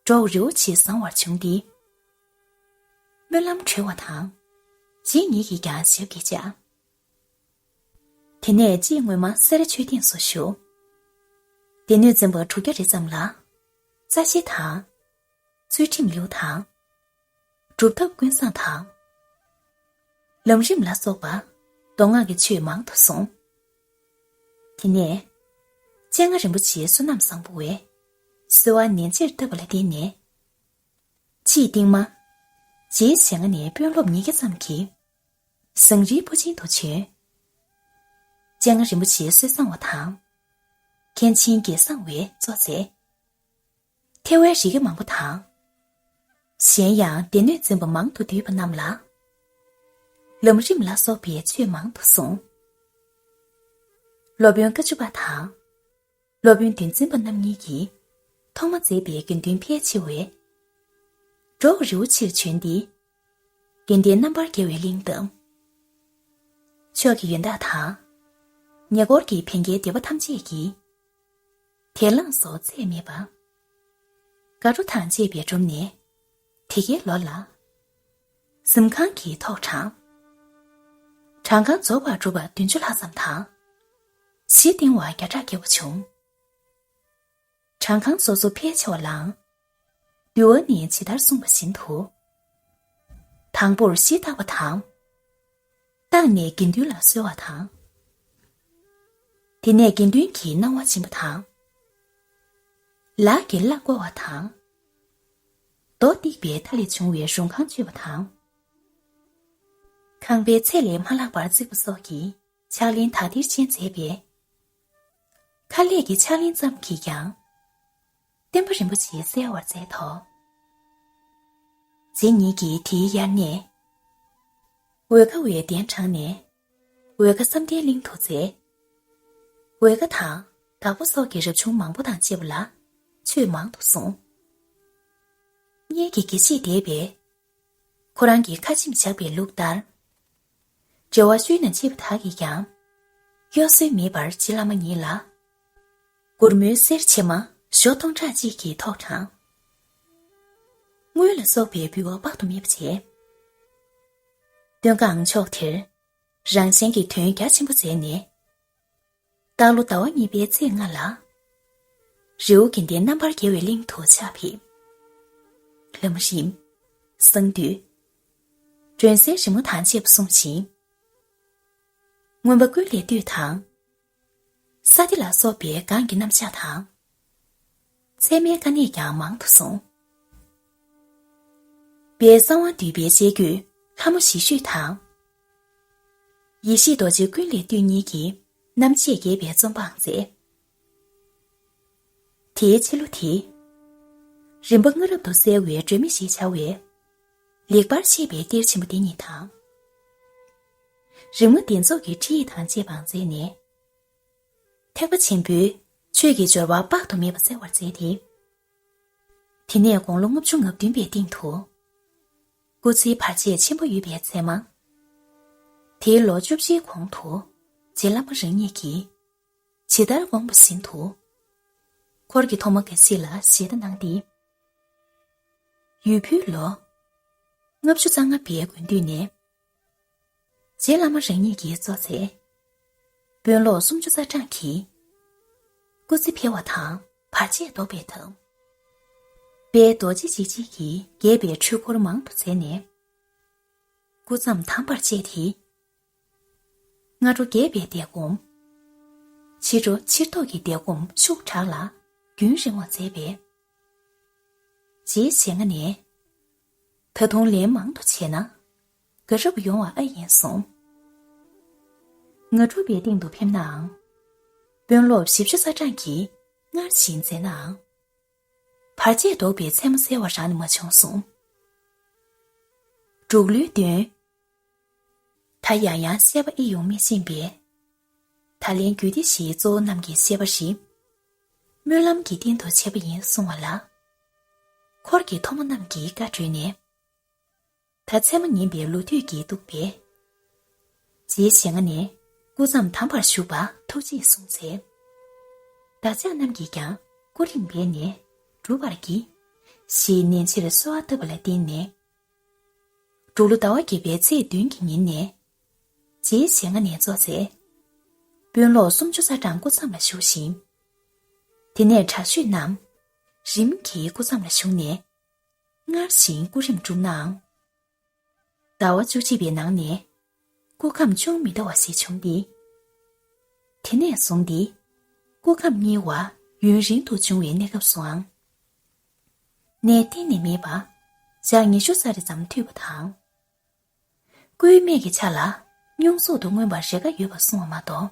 གྲོགས་རི་བོ་ཆེ་བཟང་བར་བྱུང་སྟེ། སྨོན་ལམ་གྲོལ་བ་དང་། རྗེ་ཉིད་ཀྱིས་ཀྱང་ཞབས་ཀྱིས་བཅགས། དེ་ནས་རྗེས་སྔོན་མ་སེ་ར་ཆོས་སྡིངས་སུ་བཞུགས། སྡེ་སྣོད་འཛིན་པ་དྲུག་བརྒྱ་རེ་ཙམ་ལ། རྩ་ཤེ་དང་། ཚུལ་ཁྲིམས་ལེའུ་དང་། སྒྲུབ་ཐབས་ཀུན་བཟང་དང་། ལམ་རིམ་ལ་སོགས་པ་མདོ་སྔགས་ཀྱི་ཆོས་མང་དུ་གསུངས། དེ་ནས་སྤྱན་སྔ་རིན་པོ་ཆེའི་བསོད་ནམས་བཟང་པོ་བས་གསོལ་བ་ནན་ཆེར་བཏབ་པ་ལ་བརྟེན་ནས། ཕྱིས་སྟིང་མ་རྗེ་ཞལ་སྔ་ནས་དཔོན་སློབ་ཉིས་བརྒྱ་ཙམ་གྱིས་ཟངས་རིའི་ཕོ་ཆེན་དུ་བྱོན། སྤྱན་སྔ་རིན་པོ་ཆེའི་སྲོལ་བཟང་བ་དང་། མཁན་ཆེན་དགེ་བཟང་བས་གཙོ་མཛད། ཐེ་བའི་རི་རྒྱ་མང་པོ་དང་། གཞན་ཡང་སྡེ་སྣོད་འཛིན་པ་མང་དུ་འདུས་པ་རྣམས་ལ། ལམ་རིམ་ལ་སོགས་པའི་ཆོས་མང་དུ་གསུངས། སློབ་དཔོན་དཀའ་བཅུ་པ་དང་། སློབ་དཔོན་འདུལ་འཛིན་པ་རྣམ་གཉིས་ཀྱིས་ཐོག་མ་མཛད་པའི་དགེ་འདུན་ཕལ་ཆེ་བས། འབྲོག་རི་བོ་ཆེར་བྱོན་ཏེ། དགེ་ལྡན་རྣམ་པར་རྒྱལ་བའི་གླིང་དང་། ཕྱོགས་ཀྱི་ཡོན་བདག་དང་། ཉེ་འཁོར་གྱི་ཕན་ཁེའི་སྡེ་པ་ཐམས་ཅད་ཀྱིས། དེ་བླངས་སོགས་ཚད་མེད་པ། དགའ་སྤྲོ་དང་བཅས་པས་བསྒྲུབས་ནས། དེ་གའི་ལོ་ལ། གཟིམ་ཁང་གི་ཐོག་དྲངས། བྲང་ཁང་རྫོགས་པར་གྲུབ་པ་བདུན་ཅུ་ལྷག་ཙམ་དང་། གཞི་བཏིང་བ་བརྒྱ་ཕྲག་བརྒལ་བ་བྱུང་། བྲང་ཁང་སོ་སོ་ཕལ་ཆེ་བ་ལའང་། འདུལ་བ་ནས་ཇི་ལྟར་གསུངས་པ་བཞིན་དུ། དང་པོར་གཞི་བཏགས་པ་དང་། བཏགས་ནས་དགེ་འདུན་ལ་གསོལ་བ་དང་། དེ་ནས་དགེ་འདུན་གྱིས་གནང་བ་སྦྱིན་པ་དང་། ལག་གིས་བླ་བསྐོར་བ་དང་། རྡོ་བཏེགས་པའི་མཐའ་ལས་བྱུང་བའི་རུང་ཁང་གཅོད་པ་དང་། ཁང་པའི་ཚད་ལས་མ་ལྷག་པར་བརྩིགས་པ་སོགས་ཀྱི་ཕྱག་ལེན་དག་ཐེར་ཅན་མཛད་པས། ཁ་ལས་ཀྱི་ཕྱག་ལེན་ཙམ་གྱིས་ཀྱང་། བསྟན་པ་རིན་པོ་ཆེ་གསལ་བར་མཛད་དོ། རྗེ་ཉིད་ཀྱིས་དེའི་དབྱར་གནས། འོལ་ཁ་བའི་གདན་དྲངས་ནས། འོལ་ཁ་བསམ་གཏན་གླིང་དུ་མཛད། འོལ་ཁ་དང་བདག་པོ་སོགས་ཀྱི་རབ་བྱུང་མང་པོ་དང་བཅས་པ་ལ་ཆོས་མང་དུ་གསུངས། སྔོན་གྱི་དགེ་བཤེས་སྡེ་པས། ཁོ་རང་གི་ཁ་ཆེམས་བཞག་པའི་ལུགས་ལྟར། འབྲེལ་བ་ཤུལ་ནས་ཕྱེ་བ་དག་གིས་ཀྱང་། གཡོ་ཟོལ་མེད་པར་རྗེ་བླ་མ་ཉིད་ལ། མགུར་མོའི་གསེར་ཕྱེ་མ་ཞོ་སྟོང་ཕྲག་གཅིག་གིས་ཐོག་དྲངས། དངུལ་ལ་སོགས་པའི་འབུལ་བ་དཔག་ཏུ་མེད་པ་བྱས། སྟོན་ཀའང་ཕྱོགས་དེར་རང་གཞན་གྱི་དོན་རྒྱ་ཆེན་པོ་མཛད་ནས། རྟག་ལོ་ཟླ་བ་གཉིས་པའི་ཚེས་ལྔ་ལ། རི་བོ་དགེ་ལྡན་རྣམ་པར་རྒྱལ་བའི་གླིང་དུ་ཕྱག་ཕེབས། ལམ་རིམ། གསང་འདུས། སྒྲོན་གསལ་རི་མོ་དང་བཅས་པ་གསུངས་ཤིང་། མངོན་པ་ཀུན་ལས་བཏུས་དང་། ས་སྡེ་ལ་སོགས་པའི་གང་གི་རྣམ་གཞག་དང་། ཚད་མའི་དཀའ་གནད་ཀྱང་མང་དུ་གསུངས། དཔལ་གསང་བ་འདུས་པའི་ལྕེ་བརྒྱུད་ལྷ་མོ་ཞི་བཞུད་དང་། ཡེ་ཤེས་རྡོ་རྗེ་ཀུན་ལས་བཏུས་གཉིས་ཀྱིས་རྣམ་འབྱེད་རྒྱས་པའི་རྩོམ་པའང་མཛད། དེའི་ཕྱི་ལོ་དེ། རིམ་པ་སྔ་རབས་ཏུ་གསལ་བའི་སྒྲོན་མེ་ཞེས་བྱ་བའི། ལེགས་པར་བཤད་པའི་གཏེར་ཆེན་པོ་འདི་ཉིད་དང་། རིམ་ལྔ་གདན་རྫོགས་ཀྱི་ཁྲིད་ཡིག་དང་བཅས་པའང་མཛད་ནས། ཐེག་པ་ཆེན་པོའི་ཆོས་ཀྱི་སྦྱོར་བ་དཔག་ཏུ་མེད་པ་སྩལ་བར་མཛད་དེ། དེ་ནས་དགུང་ལོ་ལྔ་བཅུ་ང་བདུན་པའི་སྟེང་དུ། སྐུ་ཚེའི་བར་ཆད་ཆེན་པོ་ཡོད་པའི་མཚན་མ། དེའི་ལོ་བཅུ་བཞིའི་གོང་དུ་རྗེ་བླ་མ་རང་ཉིད་ཀྱིས་ཇི་ལྟར་དགོངས་པ་བཞིན་དུ། འཁོར་གྱི་ཐོག་མ་དགེ་སྲིད་ལ་ཞལ་ཏ་གནང་སྟེ། ཡུལ་ཕུལ་ལོ། ལྔ་བཅུ་རྩ་ལྔ་པའི་དགུན་དུས་ནས། རྗེ་བླ་མ་རང་ཉིད་ཀྱིས་གཙོ་མཛད། དཔོན་སློབ་སུམ་ཅུ་རྩ་གྲངས་ཀྱིས། སྐུ་ཚེ་འཕེལ་བ་དང་བར་ཆད་བཟློག་པའི་ཐབས། དཔལ་རྡོ་རྗེ་འཇིགས་བྱེད་ཀྱིས་རྒྱས་པའི་འཁྲུལ་འཁོར་མང་དུ་མཛད་ནས། སྐུ་མཚམས་དམ་པར་བཅད་དེ། སྔ་དྲོ་རྒྱས་པའི་བཟླས་སྒོམ། ཕྱི་དྲོ་ཕྱིར་བཟློག་གི་བཟླས་སྒོམ་ཤུགས་དྲག་ལ་རྒྱུན་རིང་བ་མཛད་པས། རྗེའི་ཞལ་སྔ་ནས། ད་དུང་ལན་མང་དུ་བྱས་ན། དགའ་རབ་ཡོང་བ་ཨེ་ཡིན་གསུངས། སྔ་དྲོ་པའི་སྟེང་དུ་ཕེབས་ནའང་ དཔོན་སློབ་བཞི་བཅུ་རྩ་གྲངས་ཀྱིས་སྔར་བཞིན་མཛད་ནའང་། བར་ཆད་བཟློག་པའི་མཚན་མོ་གསལ་བ་རང་ནས་མ་བྱུང་གསུངས། འབྲུག་ལོའི་བདུན། ད་ཡང་ཡང་བཤད་པ་ཨེ་ཡོང་མི་ཤེས་པས། ད་ལན་རྒྱུད་སྡེ་བཞིའི་གཙོ་བོ་རྣམས་ཀྱི་བཤད་པ་རེད། སྨོན་ལམ་གྱི་རྟེན་དུ་བྱས་པ་ཡིན་གསུང་བ་ལ། འཁོར་གྱི་ཐོག་མ་རྣམས་ཀྱིས་བཀའ་གྲོལ་ནས། ད་ཚད་མ་ཉན་པའི་ལོ་དུས་ཀྱིས་གཏུགས་པས། རྗེའི་ཞལ་སྔ་ནས་སྐུ་མཚམས་དམ་པར་བཞུགས་པ་ཐུགས་རྗེས་བཟུང་ཚེ། བདག་ཅག་རྣམས་ཀྱིས་ཀྱང་སྐུ་རིམ་འབད་ནས་སྒྲུབ་པར་བགྱི། ཞེས་ནན་ཆེར་གསོལ་བ་བཏབ་པ་ལ་བརྟེན་ནས། འབྲུག་ལོ་ཟླ་བ་བརྒྱད་པའི་ཚེས་བདུན་གྱི་ཉིན་ནས། རྗེའི་ཞལ་སྔ་ནས་གཙོ་མཛད། དཔོན་སློབ་སུམ་ཅུ་རྩ་གྲངས་སྐུ་མཚམས་ལ་བཞུགས་ཤིང་། དེ་ནས་དྲག་ཤོས་རྣམས་རིམ་གྱིས་སྐུ་མཚམས་ལ་བཞུགས་ནས། སྔར་བཞིན་སྐུ་རིམ་བསྒྲུབས་ནའང་། ཟླ་བ་བཅུ་གཅིག་པའི་ནང་ནས་སྐུ་ཁམས་ཅུང་མི་བདེ་བ་ཞིག་བྱུང་སྟེ། དེ་ནས་བཟུང་སྟེ་སྐུ་ཁམས་བསྙིལ་བ་ཡུན་རིང་དུ་བྱུང་བའི་གནས་སྐབས་སུའང་། ནད་གཏན་ནས་མེད་པ་ཞག་ཉི་ཤུ་རྩ་རེ་ཙམ་ཐུབ་པ་དང་། སྐུའི་སྨད་ཀྱི་ཆ་ལ་སྙུང་གསོག་ཏུ་མངོན་པར་རེ་འགའ་ཡོད་པ་གསུངས་པ་མ་གཏོགས།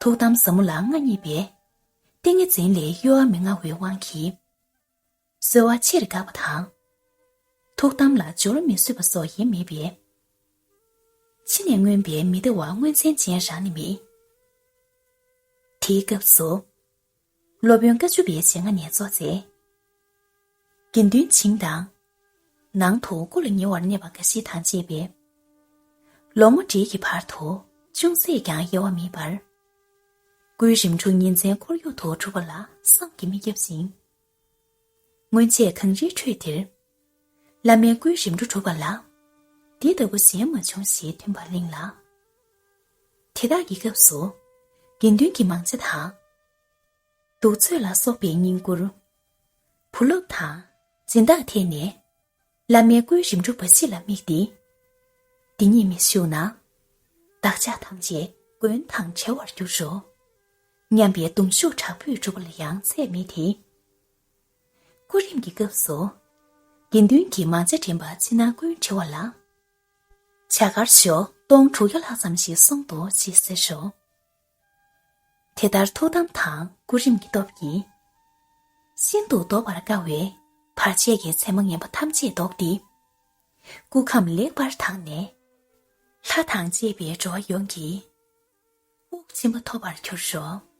ཐུགས་དམ་ཟབ་མོ་ལ་མངའ་བརྙེས་པས་ཏིང་ངེ་འཛིན་ལས་གཡོ་བ་མི་མངའ་བའི་དབང་གིས། གསོལ་བ་ཆེར་དགའ་བ་དང་། ཐུགས་དམ་ལ་སྦྱོར་མི་བཟོད་པ་སོགས་ཡེ་མེད་པས། ཕྱི་ནས་མངོན་པའི་མི་བདེ་བ་མངོན་ཚན་ཅན་རང་ནི་མེད། དེའི་སྐབས་སུ། སློབ་དཔོན་བཀའ་བཅུ་པའི་ཞལ་སྔ་ནས་གཙོ་མཛད། དགེ་འདུན་བྱིངས་དང་། ནང་དུ་སྐུ་ལ་ཉེ་བར་གནས་པ་འགའ་ཞིག་དང་བཅས་པས། ལོ་ངོ་འབྲེལ་གྱི་བར་དུ་ཅུང་ཟད་ཀྱང་དབྱེ་བ་མེད་པར། སྐུའི་རིམ་གྲོ་ཉིན་མཚན་ཁོར་ཡུག་ཏུ་གྲུབ་པ་ལ་བསམ་གྱིས་མི་ཁྱབ་ཅིང་། སྔོན་ཆད་གངས་རིའི་ཁྲོད་འདིར། བླ་མའི་སྐུའི་རིམ་གྲོ་གྲུབ་པ་ལ། འདི་ལྟ་བུ་གཞན་མ་བྱུང་ཞེས་ཐོན་པར་གླེང་ལ། དེ་དག་གི་སྐབས་སུ། དགེ་འདུན་གྱི་མང་ཇ་དང་། གདུགས་ཚོད་ལ་སོགས་པའི་བསྙེན་བཀུར། བུ་སློབ་དང་སྦྱིན་བདག་ཐད་ནས། བླ་མའི་སྐུའི་རིམ་གྲོ་འབའ་ཞིག་ལ་དམིགས་ཏེ། འདི་ཉིད་མི་བཞུགས་ན། བདག་ཅག་ཐམས་ཅད་མགོན་དང་བྲལ་བར་འགྱུར་རོ། སྙམ་པའི་གདུང་ཤུགས་དྲག་པོས་སྒྲུབ་པ་ལ་ཡང་ཚད་མེད་དེ། སྐུ་རིམ་གྱི་སྐབས་སུ། དགེ་འདུན་གྱི་མང་ཇ་འདྲེན་པ་ཕྱི་ནང་ཀུན་བྲི་བ་ལ། བྱ་དཀར་ཞོ་སྟོང་དྲུག་བརྒྱ་ལྷག་ཙམ་ཞིག་སོང་འདུག་ཅེས་ཟེར་ཞོ། དེ་ལྟར་ཐུགས་དམ་དང་སྐུ་རིམ་གྱི་སྟོབས་ཀྱིས། ཤིན་ཏུ་བཟློག་པར་དཀའ་བའི་བར་ཆད་ཀྱི་མཚན་མ་ངན་པ་ཐམས་ཅད་བཟློག་སྟེ། སྐུ་ཁམས་ལེགས་པར་དྭངས་ནས། ལྷ་དང་བཅས་པའི་འགྲོ་བ་ཡོངས་ཀྱི་དབུགས་ཕྱིན་པ་ཐོབ་པར་གྱུར་ཤོག།